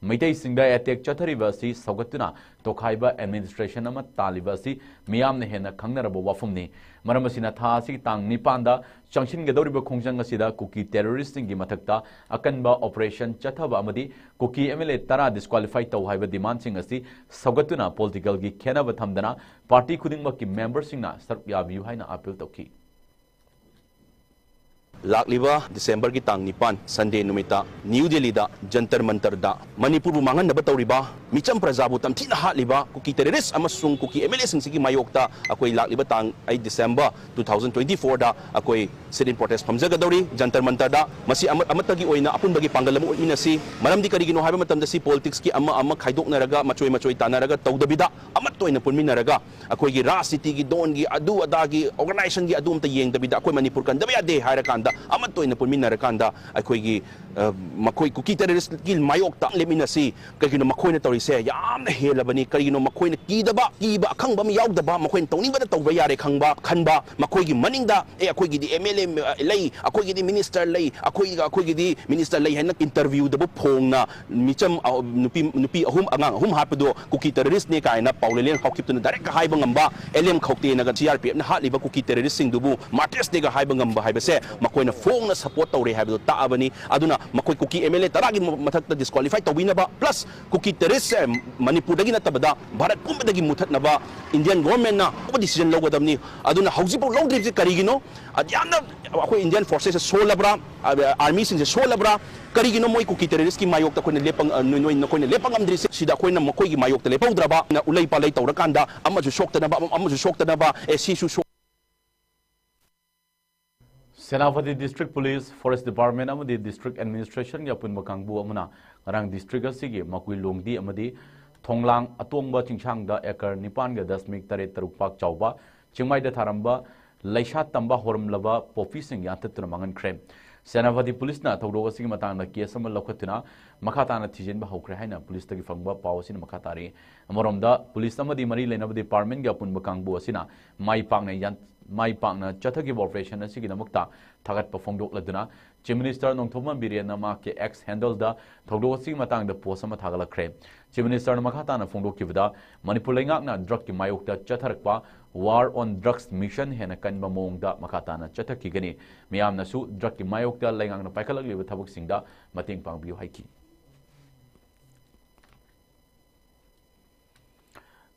ꯃꯩꯇꯩꯁꯤꯡꯗ ꯑꯦꯇꯦꯛ ꯆꯠꯊꯔꯤꯕ ꯑꯁꯤ ꯁꯧꯒꯠꯇꯨꯅ ꯇꯣꯈꯥꯏꯕ ꯑꯦꯗꯃꯤꯅꯤꯁꯇ꯭ꯔꯦꯁꯟ ꯑꯃ ꯇꯥꯜꯂꯤꯕ ꯑꯁꯤ ꯃꯤꯌꯥꯝꯅ ꯍꯦꯟꯅ ꯈꯪꯅꯔꯕ ꯋꯥꯐꯝꯅꯤ꯫ ꯃꯔꯝ ꯑꯁꯤꯅ ꯊꯥ ꯑꯁꯤꯒꯤ ꯇꯥꯡ ꯅꯤꯄꯥꯟꯗ ꯆꯪꯁꯤꯟꯒꯗꯧꯔꯤꯕ ꯈꯣꯡꯖꯪ ꯑꯁꯤꯗ ꯀꯨꯀꯤ ꯇꯦꯔꯣꯔꯤꯁ꯭ꯠꯁꯤꯡꯒꯤ ꯃꯊꯛꯇ ꯑꯀꯟꯕ ꯑꯣꯄꯔꯦꯁꯟ ꯆꯠꯊꯕ ꯑꯃꯗꯤ ꯀꯨꯀꯤ ꯑꯦꯝ ꯑꯦꯜ ꯑꯦ ꯇꯔꯥ ꯗꯤꯁꯀ꯭ꯋꯥꯂꯤꯐꯥꯏ ꯇꯧ ꯍꯥꯏꯕ ꯗꯤꯃꯥꯟꯁꯤꯡ ꯑꯁꯤ ꯁꯧꯒꯠꯇꯨꯅ ꯄꯣꯂꯤꯇꯤꯀꯦꯜꯒꯤ ꯈꯦꯟꯅꯕ ꯊꯝꯗꯅ ꯄꯥꯔꯇꯤ ꯈꯨꯗꯤꯡꯃꯛꯀꯤ ꯃꯦꯝꯕꯔꯁꯤꯡꯅ ꯁꯔꯨꯛ ꯌꯥꯕꯤꯌꯨ ꯍꯥꯏꯅ ꯑꯥꯄꯤꯜ ꯇꯧꯈꯤ꯫ ꯂꯥꯛꯂꯤꯕ ꯗꯤꯁꯦꯝꯕꯔꯒꯤ ꯇꯥꯡ ꯅꯤꯄꯥꯟ, ꯁꯟꯗꯦ ꯅꯨꯃꯤꯠꯇ ꯅ꯭ꯌꯨ ꯗꯦꯜꯂꯤꯗ ꯖꯟꯇꯔ ꯃꯟꯇꯔꯗ ꯃꯅꯤꯄꯨꯔꯕꯨ ꯃꯥꯡꯍꯟꯅꯕ ꯇꯧꯔꯤꯕ, ꯃꯤꯆꯝ ꯄ꯭ꯔꯖꯥꯕꯨ ꯇꯝꯊꯤꯅ ꯍꯥꯠꯂꯤꯕ ꯀꯨꯀꯤ ꯇꯦꯔꯣꯔꯤꯁ꯭ꯠ ꯑꯃꯁꯨꯡ ꯀꯨꯀꯤ ꯑꯦꯝ ꯑꯦꯜ ꯑꯦꯁꯤꯡꯁꯤꯒꯤ ꯃꯥꯌꯣꯛꯇ ꯑꯩꯈꯣꯏ ꯂꯥꯛꯂꯤꯕ ꯇꯥꯡ eight December two thousand twenty ꯐꯣꯔꯗ ꯑꯩꯈꯣꯏ ꯁꯤꯠ ꯏꯟ ꯄ꯭ꯔꯣꯇꯦꯁ꯭ꯠ ꯐꯝꯖꯒꯗꯧꯔꯤ ꯖꯟꯇꯔ ꯃꯟꯇꯔꯗ꯫ ꯃꯁꯤ ꯑꯃ-, ꯑꯃꯠꯇꯒꯤ ꯑꯣꯏꯅ ꯑꯄꯨꯟꯕꯒꯤ ꯄꯥꯡꯒꯜ ꯑꯃ ꯎꯠꯃꯤꯟꯅꯁꯤ꯫ ꯃꯔꯝꯗꯤ ꯀꯔꯤꯒꯤꯅꯣ ꯍꯥꯏꯕ ꯃꯇꯝꯗ ꯁꯤ ꯄꯣꯂꯤꯇꯤꯛꯁꯀꯤ ꯑꯃ ꯑꯃ ꯈꯥꯏꯗꯣꯛꯅꯔꯒ, ꯃꯆꯣꯏ ꯃꯆꯣꯏ ꯇꯥꯟꯅꯔꯒ ꯇꯧꯗꯕꯤꯗ, ꯑꯃꯠꯇ ꯑꯣꯏꯅ ꯄꯨꯟꯃꯤꯟꯅꯔꯒ ꯑꯩꯈꯣꯏꯒꯤ ꯔꯥꯖꯅꯤꯇꯤꯒꯤ ꯗꯣꯟꯒꯤ ꯑꯗꯨ ꯑꯗꯥꯒꯤ ꯑꯣꯔꯒꯅꯥꯏꯖꯦꯁꯟꯒꯤ ꯑꯗꯨ ꯑꯝꯇ ꯌꯦꯡꯗꯕꯤꯗ ꯑꯩꯈꯣꯏ ꯃꯅꯤꯄꯨꯔ ꯀꯟꯗꯕ ꯌꯥꯗꯦ ꯍꯥꯏꯔꯀꯥꯟꯗ ꯑꯃꯠꯇ ꯑꯣꯏꯅ ꯄꯨꯟꯃꯤꯟꯅꯔꯀꯥꯟꯗ ꯑꯩꯈꯣꯏꯒꯤ, ꯑ, ꯃꯈꯣꯏ ꯀꯨꯀꯤ ꯇꯦꯔꯣꯔꯤꯁꯀꯤ ꯃꯥꯌꯣꯛꯇ ꯂꯦꯞꯃꯤꯟꯅꯁꯤ꯫ ꯀꯩꯒꯤꯅꯣ ꯃꯈꯣꯏꯅ ꯇꯧꯔꯤꯁꯦ ꯌꯥꯝꯅ ꯍꯦꯜꯂꯕꯅꯤ꯫ ꯀꯔꯤꯒꯤꯅꯣ ꯃꯈꯣꯏꯅ ꯀꯤꯗꯕ, ꯀꯤꯕ ꯑꯈꯪꯕ ꯑꯃ ꯌꯥꯎꯗꯕ, ꯃꯈꯣꯏꯅ ꯇꯧꯅꯤꯡꯕꯗ ꯇꯧꯕ ꯌꯥꯔꯦ ꯈꯪꯕ, ꯈꯟꯕ, ꯃꯈꯣꯏꯒꯤ ꯃꯅꯤꯡꯗ, "ꯑꯦ, ꯑꯩꯈꯣꯏꯒꯤꯗꯤ ꯑꯦꯝ ꯑꯦꯜ ꯑꯦ ꯂꯩ, ꯑꯩꯈꯣꯏꯒꯤꯗꯤ ꯃꯤꯅꯤꯁꯇꯔ ꯂꯩ, ꯑꯩꯈꯣꯏꯒ, ꯑꯩꯈꯣꯏꯒꯤꯗꯤ ꯃꯤꯅꯤꯁꯇꯔ ꯂꯩ" ꯍꯥꯏꯅ ꯏꯟꯇꯔꯚ꯭ꯌꯨꯗꯕꯨ ꯐꯣꯡꯅ ꯃꯤꯆꯝ ꯑ-, ꯅꯨꯄꯤ, ꯅꯨꯄꯤ ꯑꯍꯨꯝ, ꯑꯉꯥꯡ ꯑꯍꯨꯝ ꯍꯥꯠꯄꯗꯣ ꯀꯨꯀꯤ ꯇꯦꯔꯣꯔꯤꯁꯅꯦ ꯀꯥꯏꯅ ꯄꯥꯎꯂꯦꯂꯦꯟ ꯍꯥꯎꯈꯤꯕꯗꯨꯅ ꯗꯥꯏꯔꯦꯛ ꯍꯥꯏꯕ ꯉꯝꯕ, L M ꯈꯧꯇꯦꯅꯒ C R P ꯑꯦꯐꯅ ꯍꯥꯠꯂꯤꯕ ꯀꯨꯀꯤ ꯇꯦꯔꯣꯔꯤꯁꯁꯤꯡꯗꯨꯕꯨ ꯃꯥꯔꯇꯤꯔꯁꯅꯦꯒ ꯍꯥꯏꯕ ꯉꯝꯕ ꯍꯥꯏꯕꯁꯦ ꯃꯈꯣꯏꯅ ꯐꯣꯡꯅ ꯁꯄꯣꯔꯠ ꯇꯧꯔꯦ ꯍꯥꯏꯕꯗꯣ ꯇꯥꯛꯑꯕꯅꯤ꯫ ꯑꯗꯨꯅ ꯃꯈꯣꯏ ꯀꯨꯀꯤ ꯑꯦꯝ ꯑꯦꯜ ꯑꯦ ꯇꯔꯥꯒꯤ ꯃ-, ꯃꯊꯛꯇ ꯗꯤꯁꯀ꯭ꯋꯥꯂꯤꯐꯥꯏ ꯇꯧꯕꯤꯅꯕ, ꯄ꯭ꯂꯁ ꯀꯨꯀꯤ ꯇꯦꯔꯣꯔꯤꯁꯁꯦ ꯃꯅꯤꯄꯨꯔꯗꯒꯤ ꯅꯠꯇꯕꯗ ꯚꯥꯔꯠ ꯄꯨꯝꯕꯗꯒꯤ ꯃꯨꯊꯠꯅꯕ ꯏꯟꯗꯤꯌꯟ ꯒꯣꯔꯃꯦꯟꯅ ꯑꯐꯕ ꯗꯤꯁꯤꯖꯟ ꯂꯧꯒꯗꯕꯅꯤ꯫ ꯑꯗꯨꯅ ꯍꯧꯖꯤꯛꯐꯥꯎ ꯂꯧꯗ꯭ꯔꯤꯕꯁꯤ ꯀꯔꯤꯒꯤꯅꯣ? ꯑꯗꯨ ꯌꯥꯝꯅ ꯑꯩꯈꯣꯏ ꯏꯟꯗꯤꯌꯟ ꯐꯣꯔꯁꯦꯁꯁꯦ ꯁꯣꯜꯂꯕ꯭ꯔꯥ? ꯑ, ꯑꯥꯔꯃꯤꯁꯤꯡꯁꯦ ꯁꯣꯜꯂꯕ꯭ꯔꯥ? ꯀꯔꯤꯒꯤꯅꯣ ꯃꯣꯏ ꯀꯨꯀꯤ ꯇꯦꯔꯣꯔꯤꯁꯀꯤ ꯃꯥꯌꯣꯛꯇ ꯑꯩꯈꯣꯏꯅ ꯂꯦꯞꯄ ꯉ-, ꯅꯣꯏ, ꯅꯣꯏ, ꯅꯈꯣꯏꯅ ꯂꯦꯞꯄ ꯉꯝꯗ꯭ꯔꯤꯁꯦ? ꯁꯤꯗ ꯑꯩꯈꯣꯏꯅ ꯃꯈꯣꯏꯒꯤ ꯃꯥꯌꯣꯛꯇ ꯂꯦꯞꯍꯧꯗ꯭ꯔꯕ, ꯎꯂꯩ ꯄꯥꯂꯩ ꯇꯧꯔꯀꯥꯟꯗ ꯑꯃꯁꯨ ꯁꯣꯛꯇꯅꯕ, ꯑꯃ-, ꯑꯃꯁꯨ ꯁꯣꯛꯇꯅꯕ, ꯑꯦ, ꯁꯤꯁꯨ ꯁꯣꯛ- Senapati district police, forest department ꯑꯃꯗꯤ ꯗꯤꯁꯇ꯭ꯔꯤꯛ ꯑꯦꯗꯃꯤꯅꯤꯁꯇ꯭ꯔꯦꯁꯟꯒꯤ ꯑꯄꯨꯟꯕ ꯀꯥꯡꯕꯨ ꯑꯃꯅ ꯉꯔꯥꯡ ꯗꯤꯁꯇ꯭ꯔꯤꯛ ꯑꯁꯤꯒꯤ ꯃꯀꯨꯏꯂꯣꯡꯗꯤ ꯑꯃꯗꯤ ꯊꯣꯡꯂꯥꯡ ꯑꯇꯣꯡꯕ ꯆꯤꯡꯁꯥꯡꯗ ꯑꯦꯀꯔ ꯅꯤꯄꯥꯟꯒ ꯗꯁꯃꯤꯛ ꯇꯔꯦꯠ ꯇꯔꯨꯛ ꯄꯥꯛ ꯆꯥꯎꯕ ꯆꯤꯡꯃꯥꯏꯗ ꯊꯥꯔꯝꯕ ꯂꯩꯁꯥ ꯇꯝꯕ ꯍꯧꯔꯝꯂꯕ ꯄꯣꯄꯤꯁꯤꯡ ꯌꯥꯟꯊꯠꯇꯨꯅ ꯃꯥꯡꯍꯟꯈ꯭ꯔꯦ꯫ ꯁꯦꯅꯥꯄꯇꯤ ꯄꯨꯂꯤꯁꯅ ꯊꯧꯗꯣꯛ ꯑꯁꯤꯒꯤ ꯃꯇꯥꯡꯗ ꯀꯦꯁ ꯑꯃ ꯂꯧꯈꯠꯇꯨꯅ ꯃꯈꯥ ꯇꯥꯅ ꯊꯤꯖꯤꯟꯕ ꯍꯧꯈ꯭ꯔꯦ ꯍꯥꯏꯅ ꯄꯨꯂꯤꯁꯇꯒꯤ ꯐꯪꯕ ꯄꯥꯎ ꯑꯁꯤꯅ ꯃꯈꯥ ꯇꯥꯔꯤ꯫ ꯑꯃꯔꯣꯝꯗ, ꯄꯨꯂꯤꯁ ꯑꯃꯗꯤ ꯃꯔꯤ ꯂꯩꯅꯕ ꯗꯤꯄꯥꯔꯠꯃꯦꯟꯒꯤ ꯑꯄꯨꯟꯕ ꯀꯥꯡꯕꯨ ꯑꯁꯤꯅ ꯃꯥꯏ ꯄꯥꯛꯅ ꯌꯥꯟ-, ꯃꯥꯏ ꯄꯥꯛꯅ ꯆꯠꯊꯈꯤꯕ ꯑꯣꯄꯔꯦꯁꯟ ꯑꯁꯤꯒꯤꯗꯃꯛꯇ ꯊꯥꯒꯠꯄ ꯐꯣꯡꯗꯣꯛꯂꯗꯨꯅ, ꯆꯤꯐ ꯃꯤꯅꯤꯁꯇꯔ ꯅꯣꯡꯊꯣꯝꯕꯝ ꯕꯤꯔꯦꯟꯅ ꯃꯍꯥꯛꯀꯤ ꯑꯦꯛꯁ ꯍꯦꯟꯗꯜꯗ ꯊꯧꯗꯣꯛ ꯑꯁꯤꯒꯤ ꯃꯇꯥꯡꯗ ꯄꯣꯁ ꯑꯃ ꯊꯥꯒꯠꯂꯛꯈ꯭ꯔꯦ꯫ ꯆꯤꯐ ꯃꯤꯅꯤꯁꯇꯔꯅ ꯃꯈꯥ ꯇꯥꯅ ꯐꯣꯡꯗꯣꯛꯈꯤꯕꯗ, ꯃꯅꯤꯄꯨꯔ ꯂꯩꯉꯥꯛꯅ ꯗ꯭ꯔꯒꯀꯤ ꯃꯥꯌꯣꯛꯇ ꯆꯠꯊꯔꯛꯄ War on Drugs Mission ꯍꯦꯟꯅ ꯀꯟꯕ ꯃꯑꯣꯡꯗ ꯃꯈꯥ ꯇꯥꯅ ꯆꯠꯊꯈꯤꯒꯅꯤ꯫ ꯃꯤꯌꯥꯝꯅꯁꯨ ꯗ꯭ꯔꯒꯀꯤ ꯃꯥꯌꯣꯛꯇ ꯂꯩꯉꯥꯛꯅ ꯄꯥꯏꯈꯠꯂꯛꯂꯤꯕ ꯊꯕꯛꯁꯤꯡꯗ ꯃꯇꯦꯡ ꯄꯥꯡꯕꯤꯌꯨ ꯍꯥꯏꯈꯤ꯫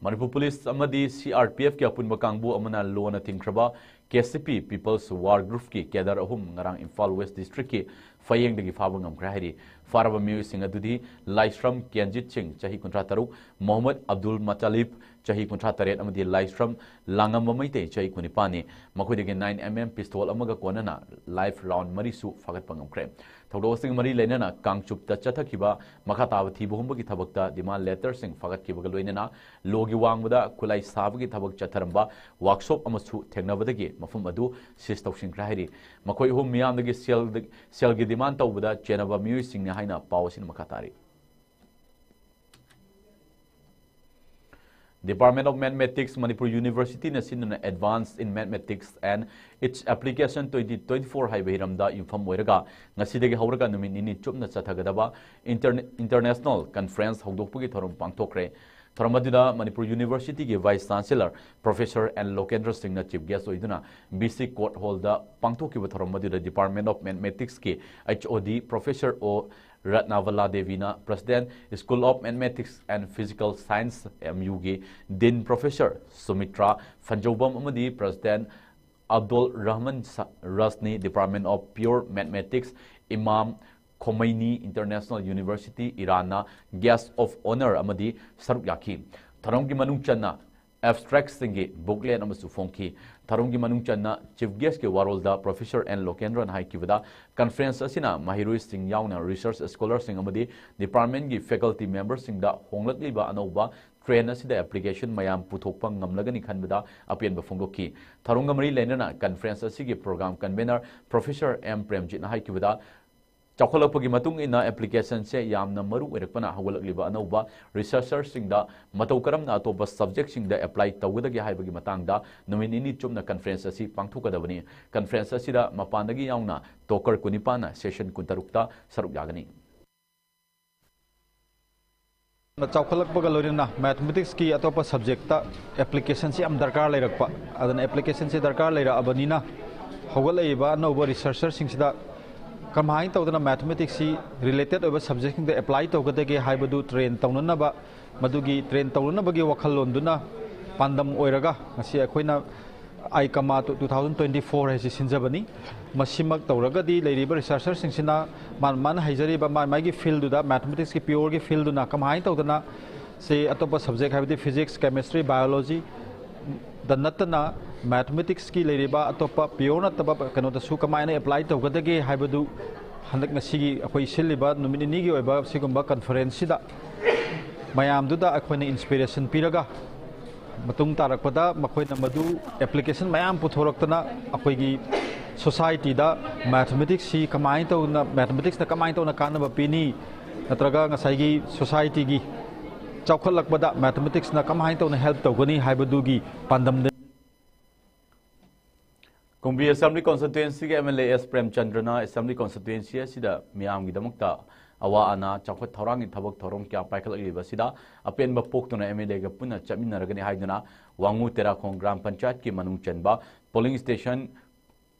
ꯃꯅꯤꯄꯨꯔ ꯄꯨꯂꯤꯁ ꯑꯃꯗꯤ ꯁꯤ ꯑꯥꯔ ꯄꯤ ꯑꯦꯐꯀꯤ ꯑꯄꯨꯟꯕ ꯀꯥꯡꯕꯨ ꯑꯃꯅ ꯂꯣꯅ ꯊꯤꯡꯈ꯭ꯔꯕ ꯀꯦ ꯁꯤ ꯄꯤ People's War Groupꯀꯤ ꯀꯦꯗꯔ ꯑꯍꯨꯝ ꯉꯔꯥꯡ ꯏꯝꯐꯥꯜ ꯋꯦꯁ ꯗꯤꯁꯇ꯭ꯔꯤꯛꯀꯤ ꯐꯌꯦꯡꯗꯒꯤ ꯐꯥꯕ ꯉꯝꯈ꯭ꯔꯦ ꯍꯥꯏꯔꯤ꯫ ꯐꯥꯔꯕ ꯃꯤꯑꯣꯏꯁꯤꯡ ꯑꯗꯨꯗꯤ ꯂꯥꯏꯁ꯭ꯔꯝ ꯀꯦꯟꯖꯤꯠ ꯁꯤꯡ, ꯆꯍꯤ ꯀꯨꯟꯊ꯭ꯔꯥ ꯇꯔꯨꯛ, ꯃꯣꯍꯝꯃꯗ ꯑꯕꯗꯨꯜ ꯃꯇꯥꯂꯤꯕ, ꯆꯍꯤ ꯀꯨꯟꯊ꯭ꯔꯥ ꯇꯔꯦꯠ, ꯑꯃꯗꯤ ꯂꯥꯏꯁ꯭ꯔꯝ ꯂꯥꯡꯉꯝꯕ ꯃꯩꯇꯩ, ꯆꯍꯤ ꯀꯨꯟꯅꯤꯄꯥꯟꯅꯤ꯫ ꯃꯈꯣꯏꯗꯒꯤ ꯅꯥꯏꯟ ꯑꯦꯝ ꯑꯦꯝ ꯄꯤꯁꯇꯣꯜ ꯑꯃꯒ ꯀꯣꯟꯅꯅ ꯂꯥꯏꯐ ꯔꯥꯎꯟ ꯃꯔꯤꯁꯨ ꯐꯥꯒꯠꯄ ꯉꯝꯈ꯭ꯔꯦ꯫ ꯊꯧꯗꯣꯛ ꯑꯁꯤꯒ ꯃꯔꯤ ꯂꯩꯅꯅ ꯀꯥꯡꯆꯨꯞꯇ ꯆꯠꯊꯈꯤꯕ ꯃꯈꯥ ꯇꯥꯕ ꯊꯤꯕ ꯍꯨꯝꯕꯒꯤ ꯊꯕꯛꯇ demand letterꯁꯤꯡ ꯐꯥꯒꯠꯈꯤꯕꯒ ꯂꯣꯏꯅꯅ ꯂꯣꯒꯤ ꯋꯥꯡꯃꯗ ꯈꯨꯠꯂꯥꯏ ꯁꯥꯕꯒꯤ ꯊꯕꯛ ꯆꯠꯊꯔꯝꯕ workshop ꯑꯃꯁꯨ ꯊꯦꯡꯅꯕꯗꯒꯤ ꯃꯐꯝ ꯑꯗꯨ seize ꯇꯧꯁꯤꯟꯈ꯭ꯔꯦ ꯍꯥꯏꯔꯤ꯫ ꯃꯈꯣꯏ ꯑꯍꯨꯝ ꯃꯤꯌꯥꯝꯗꯒꯤ ꯁꯦꯜ, ꯁꯦꯜꯒꯤ demand ꯇꯧꯕꯗ ꯆꯦꯟꯅꯕ ꯃꯤꯑꯣꯏꯁꯤꯡꯅꯤ ꯍꯥꯏꯅ ꯄꯥꯎ ꯑꯁꯤꯅ ꯃꯈꯥ ꯇꯥꯔꯤ꯫ Department of Mathematics, Manipur Universityꯅ ꯁꯤꯟꯗꯨꯅ Advance in Mathematics and Its Application twenty twenty-four ꯍꯥꯏꯕ ꯍꯤꯔꯝꯗ ꯌꯨꯝꯐꯝ ꯑꯣꯏꯔꯒ ꯉꯁꯤꯗꯒꯤ ꯍꯧꯔꯒ ꯅꯨꯃꯤꯠ ꯅꯤꯅꯤ ꯆꯨꯞꯅ ꯆꯠꯊꯒꯗꯕ interne-, international conference ꯍꯧꯗꯣꯛꯄꯒꯤ ꯊꯧꯔꯝ ꯄꯥꯡꯊꯣꯛꯈ꯭ꯔꯦ꯫ ꯊꯧꯔꯝ ꯑꯗꯨꯗ Manipur Universityꯒꯤ Vice Chancellor Professor N ꯂꯣꯀꯦꯟꯗ꯭ꯔ ꯁꯤꯡꯅ chief guest ꯑꯣꯏꯗꯨꯅ B C Court Hallꯗ ꯄꯥꯡꯊꯣꯛꯈꯤꯕ ꯊꯧꯔꯝ ꯑꯗꯨꯗ Department of Mathematicsꯀꯤ H O D Professor O ꯔꯠꯅꯥꯕꯂꯥ ꯗꯦꯕꯤꯅ President, School of Mathematics and Physical Science, M U ꯒꯤ Dean Professor ꯁꯨꯃꯤꯇ꯭ꯔꯥ ꯐꯟꯖꯧꯕꯝ ꯑꯃꯗꯤ President ꯑꯕꯗꯨꯜ ꯔꯍꯃꯟ ꯁ-, ꯔꯁꯅꯤ, Department of Pure Mathematics, ꯏꯃꯥꯝ ꯈꯣꯃꯩꯅꯤ International University, ꯏꯔꯥꯟꯅ Guest of Honour ꯑꯃꯗꯤ ꯁꯔꯨꯛ ꯌꯥꯈꯤ꯫ ꯊꯧꯔꯝꯒꯤ ꯃꯅꯨꯡ ꯆꯟꯅ abstractꯁꯤꯡꯒꯤ booklet ꯑꯃꯁꯨ ꯐꯣꯡꯈꯤ꯫ ꯊꯧꯔꯝꯒꯤ ꯃꯅꯨꯡ ꯆꯟꯅ chief guestꯀꯤ ꯋꯥꯔꯣꯜꯗ Professor N ꯂꯣꯀꯦꯟꯗ꯭ꯔꯅ ꯍꯥꯏꯈꯤꯕꯗ, conference ꯑꯁꯤꯅ ꯃꯍꯩꯔꯣꯏꯁꯤꯡ ꯌꯥꯎꯅ research scholarꯁꯤꯡ ꯑꯃꯗꯤ departmentꯀꯤ faculty memberꯁꯤꯡꯗ ꯍꯣꯡꯂꯛꯂꯤꯕ ꯑꯅꯧꯕ trend ꯑꯁꯤꯗ application ꯃꯌꯥꯝ ꯄꯨꯊꯣꯛꯄ ꯉꯝꯂꯒꯅꯤ ꯈꯟꯕꯗ ꯑꯄꯦꯟꯕ ꯐꯣꯡꯗꯣꯛꯈꯤ꯫ ꯊꯧꯔꯝꯒ ꯃꯔꯤ ꯂꯩꯅꯅ conference ꯑꯁꯤꯒꯤ program convener Professor M ꯄ꯭ꯔꯦꯝꯖꯤꯠꯅ ꯍꯥꯏꯈꯤꯕꯗ, ꯆꯥꯎꯈꯠꯂꯛꯄꯒꯤ ꯃꯇꯨꯡ ꯏꯟꯅ applicationꯁꯦ ꯌꯥꯝꯅ ꯃꯔꯨ ꯑꯣꯏꯔꯛꯄꯅ ꯍꯧꯒꯠꯂꯛꯂꯤꯕ ꯑꯅꯧꯕ researcherꯁꯤꯡꯗ ꯃꯇꯧ ꯀꯔꯝꯅ ꯑꯇꯣꯞꯄ subjectꯁꯤꯡꯗ apply ꯇꯧꯒꯗꯒꯦ ꯍꯥꯏꯕꯒꯤ ꯃꯇꯥꯡꯗ ꯅꯨꯃꯤꯠ ꯅꯤꯅꯤ ꯆꯨꯞꯅ conference ꯑꯁꯤ ꯄꯥꯡꯊꯣꯛꯀꯗꯕꯅꯤ꯫ Conference ꯑꯁꯤꯗ ꯃꯄꯥꯟꯗꯒꯤ ꯌꯥꯎꯅ talker ꯀꯨꯟꯅꯤꯄꯥꯟꯅ session ꯀꯨꯟꯇꯔꯨꯛꯇ ꯁꯔꯨꯛ ꯌꯥꯒꯅꯤ꯫ ꯆꯥꯎꯈꯠꯂꯛꯄꯒ ꯂꯣꯏꯅꯅ mathematicsꯀꯤ ꯑꯇꯣꯞꯄ subjectꯇ applicationꯁꯤ ꯌꯥꯝ ꯗꯔꯀꯥꯔ ꯂꯩꯔꯛꯄ꯫ ꯑꯗꯨꯅ applicationꯁꯤ ꯗꯔꯀꯥꯔ ꯂꯩꯔꯛꯑꯕꯅꯤꯅ ꯍꯧꯒꯠꯂꯛꯏꯕ ꯑꯅꯧꯕ researcherꯁꯤꯡꯁꯤꯗ ꯀꯃꯥꯏꯅ ꯇꯧꯗꯅ mathematicsꯁꯤ related ꯑꯣꯏꯕ subjectꯁꯤꯡꯗ apply ꯇꯧꯒꯗꯒꯦ ꯍꯥꯏꯕꯗꯨ train ꯇꯧꯅꯅꯕ, ꯃꯗꯨꯒꯤ train ꯇꯧꯅꯅꯕꯒꯤ ꯋꯥꯈꯜꯂꯣꯟꯗꯨꯅ ꯄꯥꯟꯗꯝ ꯑꯣꯏꯔꯒ ꯉꯁꯤ ꯑꯩꯈꯣꯏꯅ ꯑꯥꯏ ꯀꯃꯥ two thousand twenty four ꯍꯥꯏꯁꯤ ꯁꯤꯟꯖꯕꯅꯤ꯫ ꯃꯁꯤꯃꯛ ꯇꯧꯔꯒꯗꯤ ꯂꯩꯔꯤꯕ researcherꯁꯤꯡꯁꯤꯅ ꯃꯥ-, ꯃꯥꯅ ꯍꯩꯖꯔꯤꯕ ꯃꯥ-, ꯃꯥꯒꯤ fieldꯗꯨꯗ, mathematicsꯀꯤ pureꯒꯤ fieldꯗꯨꯅ ꯀꯃꯥꯏꯅ ꯇꯧꯗꯅ ꯁꯤ ꯑꯇꯣꯞꯄ subject ꯍꯥꯏꯕꯗꯤ physics, chemistry, biologyꯗ ꯅꯠꯇꯅ mathematicsꯀꯤ ꯂꯩꯔꯤꯕ ꯑꯇꯣꯞꯄ pure ꯅꯠꯇꯕ ꯀꯩꯅꯣꯗꯁꯨ ꯀꯃꯥꯏꯅ apply ꯇꯧꯒꯗꯒꯦ ꯍꯥꯏꯕꯗꯨ ꯍꯟꯗꯛ ꯉꯁꯤꯒꯤ ꯑꯩꯈꯣꯏ ꯁꯤꯜꯂꯤꯕ ꯅꯨꯃꯤꯠ ꯅꯤꯅꯤꯒꯤ ꯑꯣꯏꯕ ꯁꯤꯒꯨꯝꯕ conferenceꯁꯤꯗ ꯃꯌꯥꯝꯗꯨꯗ ꯑꯩꯈꯣꯏꯅ inspiration ꯄꯤꯔꯒ, ꯃꯇꯨꯡ ꯇꯥꯔꯛꯄꯗ ꯃꯈꯣꯏꯅ ꯃꯗꯨ application ꯃꯌꯥꯝ ꯄꯨꯊꯣꯔꯛꯇꯅ, ꯑꯩꯈꯣꯏꯒꯤ societyꯗ mathematicsꯁꯤ ꯀꯃꯥꯏꯅ ꯇꯧꯅ, mathematicsꯅ ꯀꯃꯥꯏꯅ ꯇꯧꯅ ꯀꯥꯟꯅꯕ ꯄꯤꯅꯤ, ꯅꯠꯇ꯭ꯔꯒ ꯉꯁꯥꯏꯒꯤ societyꯒꯤ ꯆꯥꯎꯈꯠꯂꯛꯄꯗ mathematicsꯅ ꯀꯃꯥꯏꯅ ꯇꯧꯅ help ꯇꯧꯒꯅꯤ ꯍꯥꯏꯕꯗꯨꯒꯤ ꯄꯥꯟꯗꯝꯗ ꯀꯨꯝꯕꯤ Assembly Constituencyꯒꯤ M L A S ꯄ꯭ꯔꯦꯝꯆꯟꯗ꯭ꯔꯅ Assembly Constituency ꯑꯁꯤꯗ ꯃꯤꯌꯥꯝꯒꯤꯗꯃꯛꯇ ꯑꯋꯥ ꯑꯅꯥ, ꯆꯥꯎꯈꯠ ꯊꯧꯔꯥꯡꯒꯤ ꯊꯕꯛ ꯊꯧꯔꯝ ꯀꯌꯥ ꯄꯥꯏꯈꯠꯂꯛꯂꯤꯕ ꯑꯁꯤꯗ ꯑꯄꯦꯟꯕ ꯄꯣꯛꯇꯨꯅ M L Aꯒ ꯄꯨꯟꯅ ꯆꯠꯃꯤꯟꯅꯔꯒꯅꯤ ꯍꯥꯏꯗꯨꯅ ꯋꯥꯉꯨ ꯇꯦꯔꯥꯈꯣꯡ ꯒ꯭ꯔꯥꯝ ꯄꯟꯆꯥꯌꯠꯀꯤ ꯃꯅꯨꯡ ꯆꯟꯕ polling station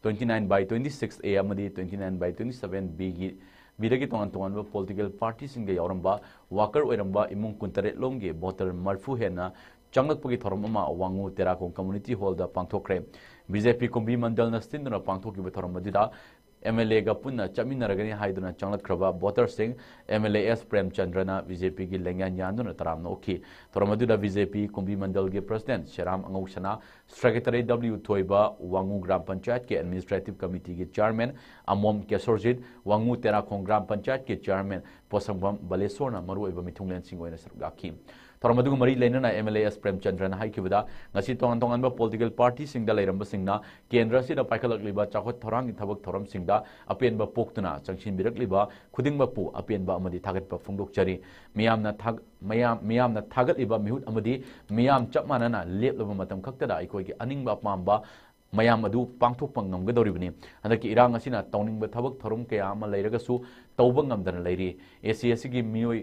twenty nine by twenty six A ꯑꯃꯗꯤ twenty nine by twenty seven Bꯒꯤ, Bꯗꯒꯤ ꯇꯣꯉꯥꯟ ꯇꯣꯉꯥꯟꯕ political partyꯁꯤꯡꯗ ꯌꯥꯎꯔꯝꯕ worker ꯑꯣꯏꯔꯝꯕ ꯏꯃꯨꯡ ꯀꯨꯟꯇꯔꯦꯠ ꯂꯣꯝꯒꯤ voter ꯃꯔꯤꯐꯨ ꯍꯦꯟꯅ ꯆꯪꯂꯛꯄꯒꯤ ꯊꯧꯔꯝ ꯑꯃ ꯋꯥꯉꯨ ꯇꯦꯔꯥꯈꯣꯡ community hallꯗ ꯄꯥꯡꯊꯣꯛꯈ꯭ꯔꯦ꯫ B J P ꯀꯨꯝꯕꯤ ꯃꯟꯗꯜꯅ ꯁꯤꯟꯗꯨꯅ ꯄꯥꯡꯊꯣꯛꯈꯤꯕ ꯊꯧꯔꯝ ꯑꯗꯨꯗ M L Aꯒ ꯄꯨꯟꯅ ꯆꯠꯃꯤꯟꯅꯔꯒꯅꯤ ꯍꯥꯏꯗꯨꯅ ꯆꯪꯂꯛꯈ꯭ꯔꯕ voterꯁꯤꯡ M L A S ꯄ꯭ꯔꯦꯝꯆꯟꯗ꯭ꯔꯅ B J Pꯒꯤ ꯂꯦꯡꯌꯥꯟ ꯌꯥꯟꯗꯨꯅ ꯇꯔꯥꯝꯅ ꯑꯣꯛꯈꯤ꯫ ꯊꯧꯔꯝ ꯑꯗꯨꯗ B J P ꯀꯨꯝꯕꯤ ꯃꯟꯗꯜꯒꯤ president ꯁꯦꯔꯥꯝ ꯑꯉꯧꯁꯅꯥ, secretary W ꯊꯣꯏꯕ, ꯋꯥꯉꯨ ꯒ꯭ꯔꯥꯝ ꯄꯟꯆꯥꯌꯠꯀꯤ administrative committeeꯒꯤ chairman ꯑꯃꯣꯝ ꯀꯦꯁꯣꯔꯖꯤꯠ, ꯋꯥꯉꯨ ꯇꯦꯔꯥꯈꯣꯡ ꯒ꯭ꯔꯥꯝ ꯄꯟꯆꯥꯌꯠꯀꯤ chairman ꯄꯣꯁꯪꯕꯝ ꯕꯂꯦꯁꯣꯔꯅ ꯃꯔꯨꯑꯣꯏꯕ ꯃꯤꯊꯨꯡꯂꯦꯟꯁꯤꯡ ꯑꯣꯏꯅ ꯁꯔꯨꯛ ꯌꯥꯈꯤ꯫ ꯊꯧꯔꯝ ꯑꯗꯨꯒ ꯃꯔꯤ ꯂꯩꯅꯅ M L A S ꯄ꯭ꯔꯦꯝꯆꯟꯗ꯭ꯔꯅ ꯍꯥꯏꯈꯤꯕꯗ, ꯉꯁꯤ ꯇꯣꯉꯥꯟ ꯇꯣꯉꯥꯟꯕ political partyꯁꯤꯡꯗ ꯂꯩꯔꯝꯕꯁꯤꯡꯅ ꯀꯦꯟꯗ꯭ꯔ ꯑꯁꯤꯗ ꯄꯥꯏꯈꯠꯂꯛꯂꯤꯕ ꯆꯥꯎꯈꯠ ꯊꯧꯔꯥꯡꯒꯤ ꯊꯕꯛ ꯊꯧꯔꯝꯁꯤꯡꯗ ꯑꯄꯦꯟꯕ ꯄꯣꯛꯇꯨꯅ ꯆꯪꯁꯤꯟꯕꯤꯔꯛꯂꯤꯕ ꯈꯨꯗꯤꯡꯃꯛꯄꯨ ꯑꯄꯦꯟꯕ ꯑꯃꯗꯤ ꯊꯥꯒꯠꯄ ꯐꯣꯡꯗꯣꯛꯆꯔꯤ꯫ ꯃꯤꯌꯥꯝꯅ ꯊꯥꯒ-, ꯃꯌꯥꯝ, ꯃꯤꯌꯥꯝꯅ ꯊꯥꯒꯠꯂꯤꯕ ꯃꯤꯍꯨꯠ ꯑꯃꯗꯤ ꯃꯤꯌꯥꯝ ꯆꯞ ꯃꯥꯟꯅꯅ ꯂꯦꯞꯂꯕ ꯃꯇꯝ ꯈꯛꯇꯗ ꯑꯩꯈꯣꯏꯒꯤ ꯑꯅꯤꯡꯕ ꯑꯄꯥꯝꯕ ꯃꯌꯥꯝ ꯑꯗꯨ ꯄꯥꯡꯊꯣꯛꯄ ꯉꯝꯒꯗꯧꯔꯤꯕꯅꯤ꯫ ꯍꯟꯗꯛꯀꯤ ꯏꯔꯥꯡ ꯑꯁꯤꯅ ꯇꯧꯅꯤꯡꯕ ꯊꯕꯛ ꯊꯧꯔꯝ ꯀꯌꯥ ꯑꯃ ꯂꯩꯔꯒꯁꯨ ꯇꯧꯕ ꯉꯝꯗꯅ ꯂꯩꯔꯤ꯫ A C ꯑꯁꯤꯒꯤ ꯃꯤꯑꯣꯏ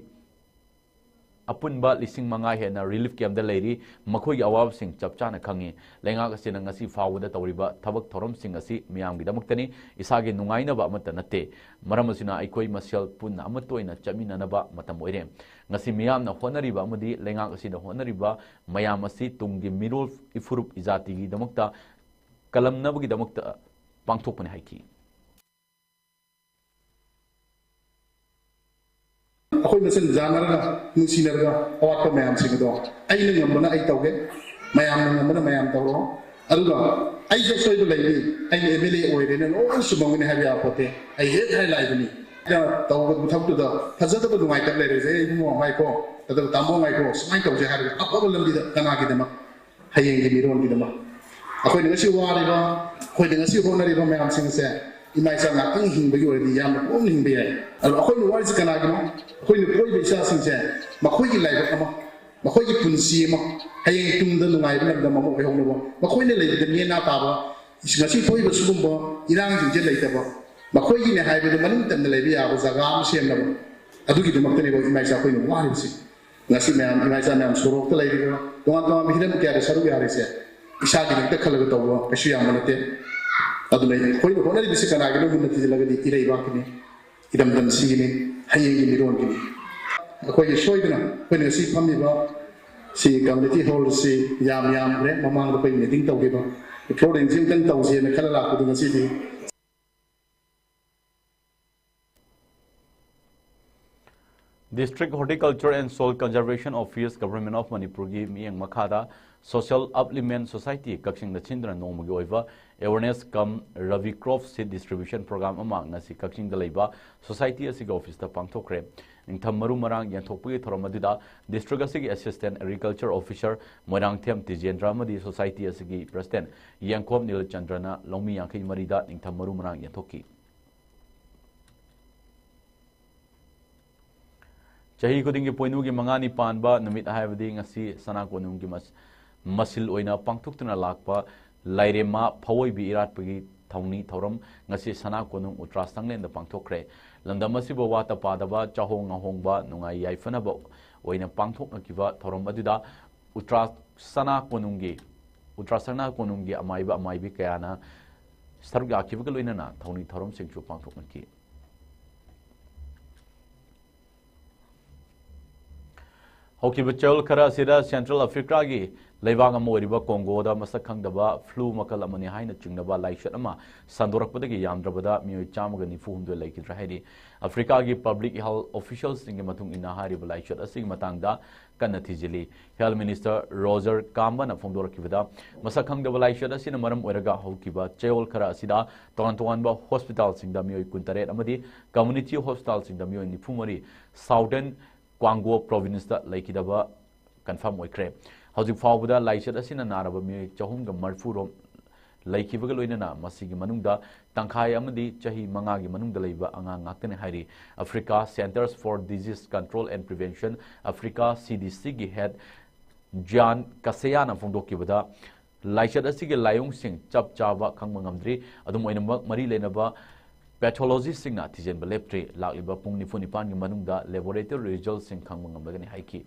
ꯑꯄꯨꯟꯕ ꯂꯤꯁꯤꯡ ꯃꯉꯥ ꯍꯦꯟꯅ relief campꯇ ꯂꯩꯔꯤ꯫ ꯃꯈꯣꯏꯒꯤ ꯑꯋꯥꯕꯁꯤꯡ ꯆꯞ ꯆꯥꯅ ꯈꯪꯉꯤ꯫ ꯂꯩꯉꯥꯛ ꯑꯁꯤꯅ ꯉꯁꯤ ꯐꯥꯎꯕꯗ ꯇꯧꯔꯤꯕ ꯊꯕꯛ ꯊꯧꯔꯝꯁꯤꯡ ꯑꯁꯤ ꯃꯤꯌꯥꯝꯒꯤꯗꯃꯛꯇꯅꯤ, ꯏꯁꯥꯒꯤ ꯅꯨꯡꯉꯥꯏꯅꯕ ꯑꯃꯠꯇ ꯅꯠꯇꯦ꯫ ꯃꯔꯝ ꯑꯁꯤꯅ ꯑꯩꯈꯣꯏ ꯃꯁꯦꯜ ꯄꯨꯟꯅ ꯑꯃꯠꯇ ꯑꯣꯏꯅ ꯆꯠꯃꯤꯟꯅꯅꯕ ꯃꯇꯝ ꯑꯣꯏꯔꯦ꯫ ꯉꯁꯤ ꯃꯤꯌꯥꯝꯅ ꯍꯣꯠꯅꯔꯤꯕ ꯑꯃꯗꯤ ꯂꯩꯉꯥꯛ ꯑꯁꯤꯅ ꯍꯣꯠꯅꯔꯤꯕ ꯃꯌꯥꯝ ꯑꯁꯤ ꯇꯨꯡꯒꯤ ꯃꯤꯔꯣꯜ ꯏꯐꯨꯔꯨꯞ ꯏꯖꯥꯇꯤꯒꯤꯗꯃꯛꯇ ꯀꯜꯂꯝꯅꯕꯒꯤꯗꯃꯛꯇ ꯄꯥꯡꯊꯣꯛꯄꯅꯤ ꯍꯥꯏꯈꯤ꯫ ꯑꯩꯈꯣꯏ ꯃꯁꯦꯟ ꯌꯥꯅꯔꯒ, ꯅꯨꯡꯁꯤꯅꯔꯒ ꯑꯋꯥꯠꯄ ꯃꯌꯥꯝꯁꯤꯡ ꯑꯗꯣ ꯑꯩꯅ ꯉꯝꯕꯅ ꯑꯩ ꯇꯧꯒꯦ, ꯃꯌꯥꯝꯅ ꯉꯝꯕꯅ ꯃꯌꯥꯝ ꯇꯧꯔꯣ, ꯑꯗꯨꯒ ꯑꯩꯁꯨ ꯑꯁꯣꯏꯕ ꯂꯩꯅꯤ, ꯑꯩꯅ ꯑꯦꯝ ꯑꯦꯜ ꯑꯦ ꯑꯣꯏꯔꯦꯅ ꯂꯣꯏ ꯆꯨꯝꯃꯝꯒꯅꯤ ꯍꯥꯏꯕ ꯌꯥꯄꯣꯠꯇꯦ꯫ ꯑꯩ ꯍꯦꯛ ꯍꯥꯏ ꯂꯥꯛꯏꯕꯅꯤ꯫ ꯑꯩꯅ ꯇꯧꯕ ꯊꯕꯛꯇꯨꯗ ꯐꯖꯗꯕ ꯅꯨꯡꯉꯥꯏꯇꯕ ꯂꯩꯔꯁꯦ, "ꯑꯩ ꯏꯕꯨꯡꯉꯣ ꯉꯥꯏꯈꯣ, ꯑꯗꯨꯒ ꯇꯥꯃꯣ ꯉꯥꯏꯈꯣ, ꯁꯨꯃꯥꯏꯅ ꯇꯧꯁꯦ" ꯍꯥꯏꯔꯒ ꯑꯐꯕ ꯂꯝꯕꯤꯗ ꯀꯅꯥꯒꯤꯗꯃꯛ? ꯍꯌꯦꯡꯒꯤ ꯃꯤꯔꯣꯟꯒꯤꯗꯃꯛ꯫ ꯑꯩꯈꯣꯏꯅ ꯉꯁꯤ ꯋꯥꯔꯤꯕ, ꯑꯩꯈꯣꯏꯅ ꯉꯁꯤ ꯍꯣꯠꯅꯔꯤꯕ ꯃꯌꯥꯝꯁꯤꯡ ꯑꯁꯦ ꯏꯃꯥ ꯏꯆꯥ ꯉꯥꯛꯇꯪ ꯍꯤꯡꯕꯒꯤ ꯑꯣꯏꯔꯗꯤ ꯌꯥꯝꯅ ꯀꯣꯝꯅ ꯍꯤꯡꯕ ꯌꯥꯏ꯫ ꯑꯗꯣ ꯑꯩꯈꯣꯏꯅ ꯋꯥꯔꯤꯁꯤ ꯀꯅꯥꯒꯤꯅꯣ? ꯑꯩꯈꯣꯏꯅ ꯄꯣꯛꯏꯕ ꯏꯆꯥꯁꯤꯡꯁꯦ ꯃꯈꯣꯏꯒꯤ ꯂꯥꯏꯕꯛ ꯑꯃ, ꯃꯈꯣꯏꯒꯤ ꯄꯨꯟꯁꯤ ꯑꯃ, ꯍꯌꯦꯡ ꯇꯨꯡꯗ ꯅꯨꯡꯉꯥꯏꯕ ꯂꯝꯗꯝ ꯑꯃ ꯑꯣꯏꯍꯧꯅꯕ, ꯃꯈꯣꯏꯅ ꯂꯩꯕꯗ ꯅꯦꯅꯥ ꯇꯥꯕ, ꯉꯁꯤ ꯊꯣꯛꯏꯕ ꯁꯤꯒꯨꯝꯕ ꯏꯔꯥꯡꯁꯤꯡꯁꯦ ꯂꯩꯇꯕ, ꯃꯈꯣꯏꯒꯤꯅꯦ ꯍꯥꯏꯕꯗ ꯃꯅꯤꯡ ꯇꯝꯅ ꯂꯩꯕ ꯌꯥꯕ ꯖꯒꯥ ꯑꯃ ꯁꯦꯝꯅꯕ, ꯑꯗꯨꯒꯤꯗꯃꯛꯇꯅꯦꯕ ꯏꯃꯥ ꯏꯆꯥ ꯑꯩꯈꯣꯏꯅ ꯋꯥꯔꯤꯕꯁꯦ꯫ ꯉꯁꯤ ꯃꯌꯥꯝ ꯏꯃꯥ ꯏꯆꯥ ꯃꯌꯥꯝ ꯁꯣꯔꯣꯛꯇ ꯂꯩꯔꯤꯕ, ꯇꯣꯉꯥꯟ ꯇꯣꯉꯥꯟꯕ ꯍꯤꯔꯝ ꯀꯌꯥꯗ ꯁꯔꯨꯛ ꯌꯥꯔꯤꯁꯦ ꯏꯁꯥꯒꯤꯗꯃꯛꯇ ꯈꯜꯂꯒ ꯇꯧꯕ ꯀꯩꯁꯨ ꯌꯥꯝꯕ ꯅꯠꯇꯦ꯫ ꯑꯗꯨꯅ ꯑꯩꯈꯣꯏꯅ ꯍꯣꯠꯅꯔꯤꯕꯁꯤ ꯀꯅꯥꯒꯤꯅꯣ ꯃꯨꯟꯅ ꯊꯤꯖꯤꯜꯂꯒꯗꯤ ꯏꯔꯩꯕꯥꯛꯀꯤꯅꯤ, ꯏꯔꯝꯗꯝꯁꯤꯒꯤꯅꯤ, ꯍꯌꯦꯡꯒꯤ ꯃꯤꯔꯣꯟꯒꯤꯅꯤ꯫ ꯑꯩꯈꯣꯏꯒꯤ ꯁꯣꯏꯗꯅ ꯑꯩꯈꯣꯏꯅ ꯉꯁꯤ ꯐꯝꯃꯤꯕ ꯁꯤ ꯀꯝꯃ꯭ꯌꯨꯅꯤꯇꯤ ꯍꯣꯜꯁꯤ ꯌꯥꯝ ꯌꯥꯝꯈ꯭ꯔꯦ꯫ ꯃꯃꯥꯡꯗ ꯑꯩꯈꯣꯏ ꯃꯤꯇꯤꯡ ꯇꯧꯈꯤꯕ ꯐ꯭ꯂꯣꯔꯤꯡꯁꯤ ꯑꯝꯇꯪ ꯇꯧꯁꯦꯅ ꯈꯜꯂ ꯂꯥꯛꯄꯗꯣ ꯉꯁꯤꯗꯤ District Horticulture and Soil Conservation Office, Government of ꯃꯅꯤꯄꯨꯔꯒꯤ ꯃꯤꯠꯌꯦꯡ ꯃꯈꯥꯗ Social Upliftment Society ꯀꯛꯆꯤꯡꯗ ꯁꯤꯟꯗꯨꯅ ꯅꯣꯡꯃꯒꯤ ꯑꯣꯏꯕ Awareness cum Rabi Crop Seed Distribution Program ꯑꯃ ꯉꯁꯤ ꯀꯛꯆꯤꯡꯗ ꯂꯩꯕ ꯁꯣꯁꯥꯏꯇꯤ ꯑꯁꯤꯒꯤ ꯑꯣꯐꯤꯁꯇ ꯄꯥꯡꯊꯣꯛꯈ꯭ꯔꯦ꯫ ꯅꯤꯡꯊꯝ ꯃꯔꯨ ꯃꯔꯥꯡ ꯌꯦꯟꯊꯣꯛꯄꯒꯤ ꯊꯧꯔꯝ ꯑꯗꯨꯗ ꯗꯤꯁꯇ꯭ꯔꯤꯛ ꯑꯁꯤꯒꯤ ꯑꯦꯁꯤꯁꯇꯦꯟ ꯑꯦꯒ꯭ꯔꯤꯀꯜꯆꯔ ꯑꯣꯐꯤꯁꯔ ꯃꯣꯏꯔꯥꯡꯊꯦꯝ ꯇꯤꯖꯦꯟꯗ꯭ꯔ ꯑꯃꯗꯤ ꯁꯣꯁꯥꯏꯇꯤ ꯑꯁꯤꯒꯤ ꯄ꯭ꯔꯁꯤꯗꯦꯟ ꯌꯦꯡꯈꯣꯝ ꯅꯤꯂꯆꯟꯗ꯭ꯔꯅ ꯂꯧꯃꯤ ꯌꯥꯡꯈꯩ ꯃꯔꯤꯗ ꯅꯤꯡꯊꯝ ꯃꯔꯨ ꯃꯔꯥꯡ ꯌꯦꯟꯊꯣꯛꯈꯤ꯫ ꯆꯍꯤ ꯈꯨꯗꯤꯡꯒꯤ ꯄꯣꯏꯅꯨꯒꯤ ꯃꯉꯥꯅꯤ ꯄꯥꯟꯕ ꯅꯨꯃꯤꯠ ꯍꯥꯏꯕꯗꯤ ꯉꯁꯤ ꯁꯅꯥ ꯀꯣꯅꯨꯡꯒꯤ ꯃꯁ-, ꯃꯁꯤꯜ ꯑꯣꯏꯅ ꯄꯥꯡꯊꯣꯛꯇꯨꯅ ꯂꯥꯛꯄ ꯂꯥꯏꯔꯦꯝꯃ ꯐꯋꯣꯏꯕꯤ ꯏꯔꯥꯠꯄꯒꯤ ꯊꯧꯅꯤ ꯊꯧꯔꯝ ꯉꯁꯤ ꯁꯅꯥ ꯀꯣꯅꯨꯡ ꯎꯇ꯭ꯔꯥ ꯁꯪꯂꯦꯟꯗ ꯄꯥꯡꯊꯣꯛꯈ꯭ꯔꯦ꯫ ꯂꯝꯗꯝ ꯑꯁꯤꯕꯨ ꯋꯥꯠꯇ ꯄꯥꯗꯕ ꯆꯥꯍꯣꯡ ꯉꯥꯍꯣꯡꯕ ꯅꯨꯡꯉꯥꯏ ꯌꯥꯏꯐꯅꯕ ꯑꯣꯏꯅ ꯄꯥꯡꯊꯣꯛꯅꯈꯤꯕ ꯊꯧꯔꯝ ꯑꯗꯨꯗ ꯎꯇ꯭ꯔꯥ ꯁꯅꯥ ꯀꯣꯅꯨꯡꯒꯤ, ꯎꯇ꯭ꯔꯥ ꯁꯅꯥ ꯀꯣꯅꯨꯡꯒꯤ ꯑꯃꯥꯏꯕ ꯑꯃꯥꯏꯕꯤ ꯀꯌꯥꯅ ꯁꯔꯨꯛ ꯌꯥꯈꯤꯕꯒ ꯂꯣꯏꯅꯅ ꯊꯧꯅꯤ ꯊꯧꯔꯝꯁꯤꯡꯁꯨ ꯄꯥꯡꯊꯣꯛꯅꯈꯤ꯫ ꯍꯧꯈꯤꯕ ꯆꯌꯣꯜ ꯈꯔ ꯑꯁꯤꯗ ꯁꯦꯟꯇ꯭ꯔꯦꯜ ꯑꯐ꯭ꯔꯤꯀꯥꯒꯤ ꯂꯩꯕꯥꯛ ꯑꯃ ꯑꯣꯏꯔꯤꯕ ꯀꯣꯡꯒꯣꯗ ꯃꯁꯛ ꯈꯪꯗꯕ flu ꯃꯈꯜ ꯑꯃꯅꯤ ꯍꯥꯏꯅ ꯆꯤꯡꯅꯕ ꯂꯥꯏꯆꯠ ꯑꯃ ꯁꯟꯗꯣꯔꯛꯄꯗꯒꯤ ꯌꯥꯝꯗ꯭ꯔꯕꯗ ꯃꯤꯑꯣꯏ ꯆꯥꯝꯃꯒ ꯅꯤꯐꯨ ꯍꯨꯝꯗꯣꯏ ꯂꯩꯈꯤꯗ꯭ꯔꯦ ꯍꯥꯏꯔꯤ꯫ ꯑꯐ꯭ꯔꯤꯀꯥꯒꯤ public health officialꯁꯤꯡꯒꯤ ꯃꯇꯨꯡ ꯏꯟꯅ ꯍꯥꯏꯔꯤꯕ ꯂꯥꯏꯆꯠ ꯑꯁꯤꯒꯤ ꯃꯇꯥꯡꯗ ꯀꯟꯅ ꯊꯤꯖꯤꯜꯂꯤ꯫ Health Minister Roger Kambꯅ ꯐꯣꯡꯗꯣꯔꯛꯈꯤꯕꯗ ꯃꯁꯛ ꯈꯪꯗꯕ ꯂꯥꯏꯆꯠ ꯑꯁꯤꯅ ꯃꯔꯝ ꯑꯣꯏꯔꯒ ꯍꯧꯈꯤꯕ ꯆꯌꯣꯜ ꯈꯔ ꯑꯁꯤꯗ ꯇꯣꯉꯥꯟ ꯇꯣꯉꯥꯟꯕ hospitalꯁꯤꯡꯗ ꯃꯤꯑꯣꯏ ꯀꯨꯟꯇꯔꯦꯠ ꯑꯃꯗꯤ community hospitalꯁꯤꯡꯗ ꯃꯤꯑꯣꯏ ꯅꯤꯐꯨ ꯃꯔꯤ Southern Kwango Provinceꯇ ꯂꯩꯈꯤꯗꯕ confirm ꯑꯣꯏꯈ꯭ꯔꯦ꯫ ꯍꯧꯖꯤꯛ ꯐꯥꯎꯕꯗ ꯂꯥꯏꯆꯠ ꯑꯁꯤꯅ ꯅꯥꯔꯕ ꯃꯤꯑꯣꯏ ꯆꯍꯨꯝꯒ ꯃꯔꯤꯐꯨ ꯔꯣꯝ ꯂꯩꯈꯤꯕꯒ ꯂꯣꯏꯅꯅ ꯃꯁꯤꯒꯤ ꯃꯅꯨꯡꯗ ꯇꯪꯈꯥꯏ ꯑꯃꯗꯤ ꯆꯍꯤ ꯃꯉꯥꯒꯤ ꯃꯅꯨꯡꯗ ꯂꯩꯕ ꯑꯉꯥꯡ ꯉꯥꯛꯇꯅꯤ ꯍꯥꯏꯔꯤ꯫ Africa Centers for Disease Control and Prevention, Africa CDCꯒꯤ head Jean Kaseyaꯅ ꯐꯣꯡꯗꯣꯛꯈꯤꯕꯗ, ꯂꯥꯏꯆꯠ ꯑꯁꯤꯒꯤ ꯂꯥꯏꯑꯣꯡꯁꯤꯡ ꯆꯞ ꯆꯥꯕ ꯈꯪꯕ ꯉꯝꯗ꯭ꯔꯤ꯫ ꯑꯗꯨꯝ ꯑꯣꯏꯅꯃꯛ, ꯃꯔꯤ ꯂꯩꯅꯕ pathologistꯁꯤꯡꯅ ꯊꯤꯖꯤꯟꯕ ꯂꯦꯞꯇ꯭ꯔꯤ꯫ ꯂꯥꯛꯂꯤꯕ ꯄꯨꯡ ꯅꯤꯐꯨ ꯅꯤꯄꯥꯟꯒꯤ ꯃꯅꯨꯡꯗ laboratory resultꯁꯤꯡ ꯈꯪꯕ ꯉꯝꯂꯒꯅꯤ ꯍꯥꯏꯈꯤ꯫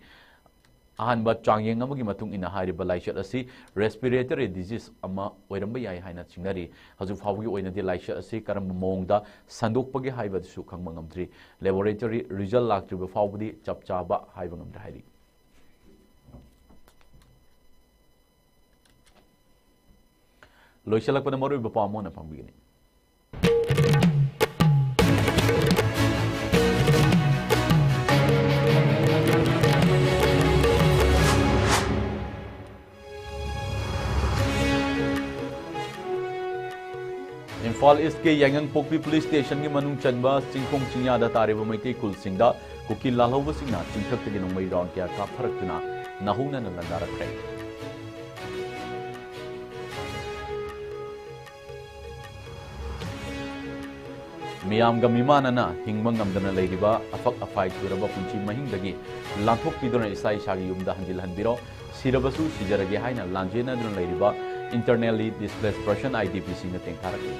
ꯑꯍꯥꯟꯕ ꯆꯥꯡꯌꯦꯡ ꯑꯃꯒꯤ ꯃꯇꯨꯡ ꯏꯟꯅ, ꯍꯥꯏꯔꯤꯕ ꯂꯥꯏꯆꯠ ꯑꯁꯤ respiratory disease ꯑꯃ ꯑꯣꯏꯔꯝꯕ ꯌꯥꯏ ꯍꯥꯏꯅ ꯆꯤꯡꯅꯔꯤ꯫ ꯍꯧꯖꯤꯛ ꯐꯥꯎꯕꯒꯤ ꯑꯣꯏꯅꯗꯤ ꯂꯥꯏꯆꯠ ꯑꯁꯤ ꯀꯔꯝꯕ ꯃꯑꯣꯡꯗ ꯁꯟꯗꯣꯛꯄꯒꯦ ꯍꯥꯏꯕꯗꯨꯁꯨ ꯈꯪꯕ ꯉꯝꯗ꯭ꯔꯤ꯫ Laboratory result ꯂꯥꯛꯇ꯭ꯔꯤꯕ ꯐꯥꯎꯕꯗꯤ ꯆꯞ ꯆꯥꯕ ꯍꯥꯏꯕ ꯉꯝꯗ꯭ꯔꯦ ꯍꯥꯏꯔꯤ꯫ ꯂꯣꯏꯁꯤꯜꯂꯛꯄꯗ ꯃꯔꯨꯑꯣꯏꯕ ꯄꯥꯎ ꯑꯃ ꯑꯣꯏꯅ ꯐꯪꯕꯤꯒꯅꯤ꯫ ꯏꯝꯐꯥꯜ ꯏꯁꯀꯤ ꯌꯥꯏꯉꯪꯄꯣꯛꯄꯤ ꯄꯨꯂꯤꯁ ꯁ꯭ꯇꯦꯁꯟꯒꯤ ꯃꯅꯨꯡ ꯆꯟꯕ ꯆꯤꯡꯈꯣꯡ ꯆꯤꯡꯌꯥꯗ ꯇꯥꯔꯤꯕ ꯃꯩꯇꯩ ꯈꯨꯜꯁꯤꯡꯗ ꯀꯨꯀꯤ ꯂꯥꯜꯍꯧꯕꯁꯤꯡꯅ ꯆꯤꯡꯊꯛꯇꯒꯤ ꯅꯣꯡꯃꯩ round ꯀꯌꯥ ꯀꯥꯞꯊꯔꯛꯇꯨꯅ ꯅꯥꯍꯧꯅꯅ ꯂꯥꯟꯗꯥꯔꯛꯈ꯭ꯔꯦ꯫ ꯃꯤꯌꯥꯝꯒ ꯃꯤꯃꯥꯟꯅꯅ ꯍꯤꯡꯕ ꯉꯝꯗꯅ ꯂꯩꯔꯤꯕ ꯑꯐꯛ ꯑꯐꯥꯏ ꯆꯨꯔꯕ ꯄꯨꯟꯁꯤ ꯃꯍꯤꯡꯗꯒꯤ ꯂꯥꯟꯊꯣꯛꯄꯤꯗꯨꯅ ꯏꯁꯥ ꯏꯁꯥꯒꯤ ꯌꯨꯝꯗ ꯍꯟꯖꯤꯜꯍꯟꯕꯤꯔꯣ꯫ ꯁꯤꯔꯕꯁꯨ ꯁꯤꯖꯔꯒꯦ ꯍꯥꯏꯅ ꯂꯥꯟꯖꯦꯟꯅꯗꯨꯅ ꯂꯩꯔꯤꯕ internally displaced person, IDPꯁꯤꯡꯅ ꯇꯦꯡꯊꯥꯔꯛꯂꯤ꯫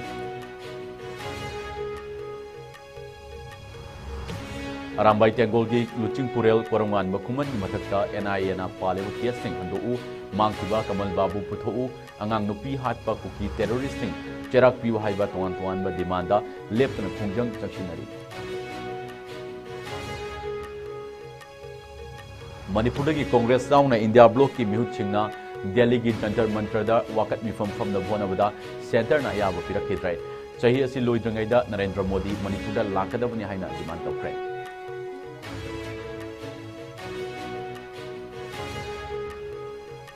ꯑꯔꯥꯝꯕꯥꯏ ꯇꯦꯡꯒꯣꯜꯒꯤ ꯂꯨꯆꯤꯡꯄꯨꯔꯦꯜ ꯀꯣꯔꯝꯉꯥꯟꯕ ꯈꯨꯃꯟꯒꯤ ꯃꯊꯛꯇ NIAꯅ ꯄꯥꯜꯂꯤꯕ caseꯁꯤꯡ ꯍꯟꯗꯣꯛꯎ, ꯃꯥꯡꯈꯤꯕ ꯀꯃꯜ ꯕꯥꯕꯨ ꯄꯨꯊꯣꯛꯎ, ꯑꯉꯥꯡ ꯅꯨꯄꯤ ꯍꯥꯠꯄ ꯀꯨꯀꯤ terroristꯁꯤꯡ ꯆꯩꯔꯥꯛ ꯄꯤꯌꯨ ꯍꯥꯏꯕ ꯇꯣꯉꯥꯟ ꯇꯣꯉꯥꯟꯕ demandꯗ ꯂꯦꯞꯇꯅ ꯈꯣꯡꯖꯪ ꯆꯪꯁꯤꯟꯅꯔꯤ꯫ ꯃꯅꯤꯄꯨꯔꯗꯒꯤ ꯀꯣꯡꯒ꯭ꯔꯦꯁ ꯌꯥꯎꯅ ꯏꯟꯗꯤꯌꯥ ꯕ꯭ꯂꯣꯛꯀꯤ ꯃꯤꯍꯨꯠꯁꯤꯡꯅ ꯗꯦꯜꯂꯤꯒꯤ ꯖꯟꯇꯔ ꯃꯟꯇꯔꯗ ꯋꯥꯀꯠ ꯃꯤꯐꯝ ꯐꯝꯅꯕ ꯍꯣꯠꯅꯕꯗ ꯁꯦꯟꯇꯔꯅ ꯑꯌꯥꯕ ꯄꯤꯔꯛꯈꯤꯗ꯭ꯔꯦ꯫ ꯆꯍꯤ ꯑꯁꯤ ꯂꯣꯏꯗ꯭ꯔꯤꯉꯩꯗ ꯅꯔꯦꯟꯗ꯭ꯔ ꯃꯣꯗꯤ ꯃꯅꯤꯄꯨꯔꯗ ꯂꯥꯛꯀꯗꯕꯅꯤ ꯍꯥꯏꯅ ꯗꯤꯃꯥꯟ ꯇꯧꯈ꯭ꯔꯦ꯫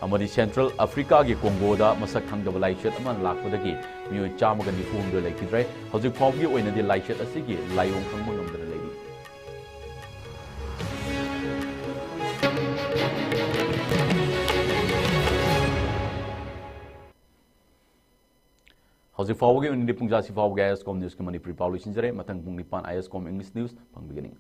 ꯑꯃꯗꯤ ꯁꯦꯟꯇ꯭ꯔꯦꯜ ꯑꯐ꯭ꯔꯤꯀꯥꯒꯤ ꯀꯣꯡꯒꯣꯗ ꯃꯁꯛ ꯈꯪꯗꯕ ꯂꯥꯏꯆꯠ ꯑꯃ ꯂꯥꯛꯄꯗꯒꯤ ꯃꯤꯑꯣꯏ ꯆꯥꯝꯃꯒ ꯅꯤꯐꯨ ꯍꯨꯝꯗꯣꯏ ꯂꯩꯈꯤꯗ꯭ꯔꯦ꯫ ꯍꯧꯖꯤꯛ ꯐꯥꯎꯕꯒꯤ ꯑꯣꯏꯅꯗꯤ ꯂꯥꯏꯆꯠ ꯑꯁꯤꯒꯤ ꯂꯥꯏꯑꯣꯡ ꯈꯪꯕ ꯉꯝꯗꯅ ꯂꯩꯔꯤ꯫ ꯍꯧꯖꯤꯛ ꯐꯥꯎꯕꯒꯤ ꯑꯣꯏꯅꯗꯤ ꯄꯨꯡꯖꯥꯁꯤ ꯐꯥꯎꯕꯒꯤ ꯑꯥꯏ ꯑꯦꯁ ꯀꯣꯝ ꯅ꯭ꯌꯨꯁꯀꯤ ꯃꯅꯤꯄꯨꯔꯤ ꯄꯥꯎ ꯂꯣꯏꯁꯤꯟꯖꯔꯦ꯫ ꯃꯊꯪ ꯄꯨꯡ ꯅꯤꯄꯥꯟ ꯑꯥꯏ ꯑꯦꯁ ꯀꯣꯝ ꯏꯪꯂꯤꯁ ꯅ꯭ꯌꯨꯁ ꯐꯪꯕꯤꯒꯅꯤ꯫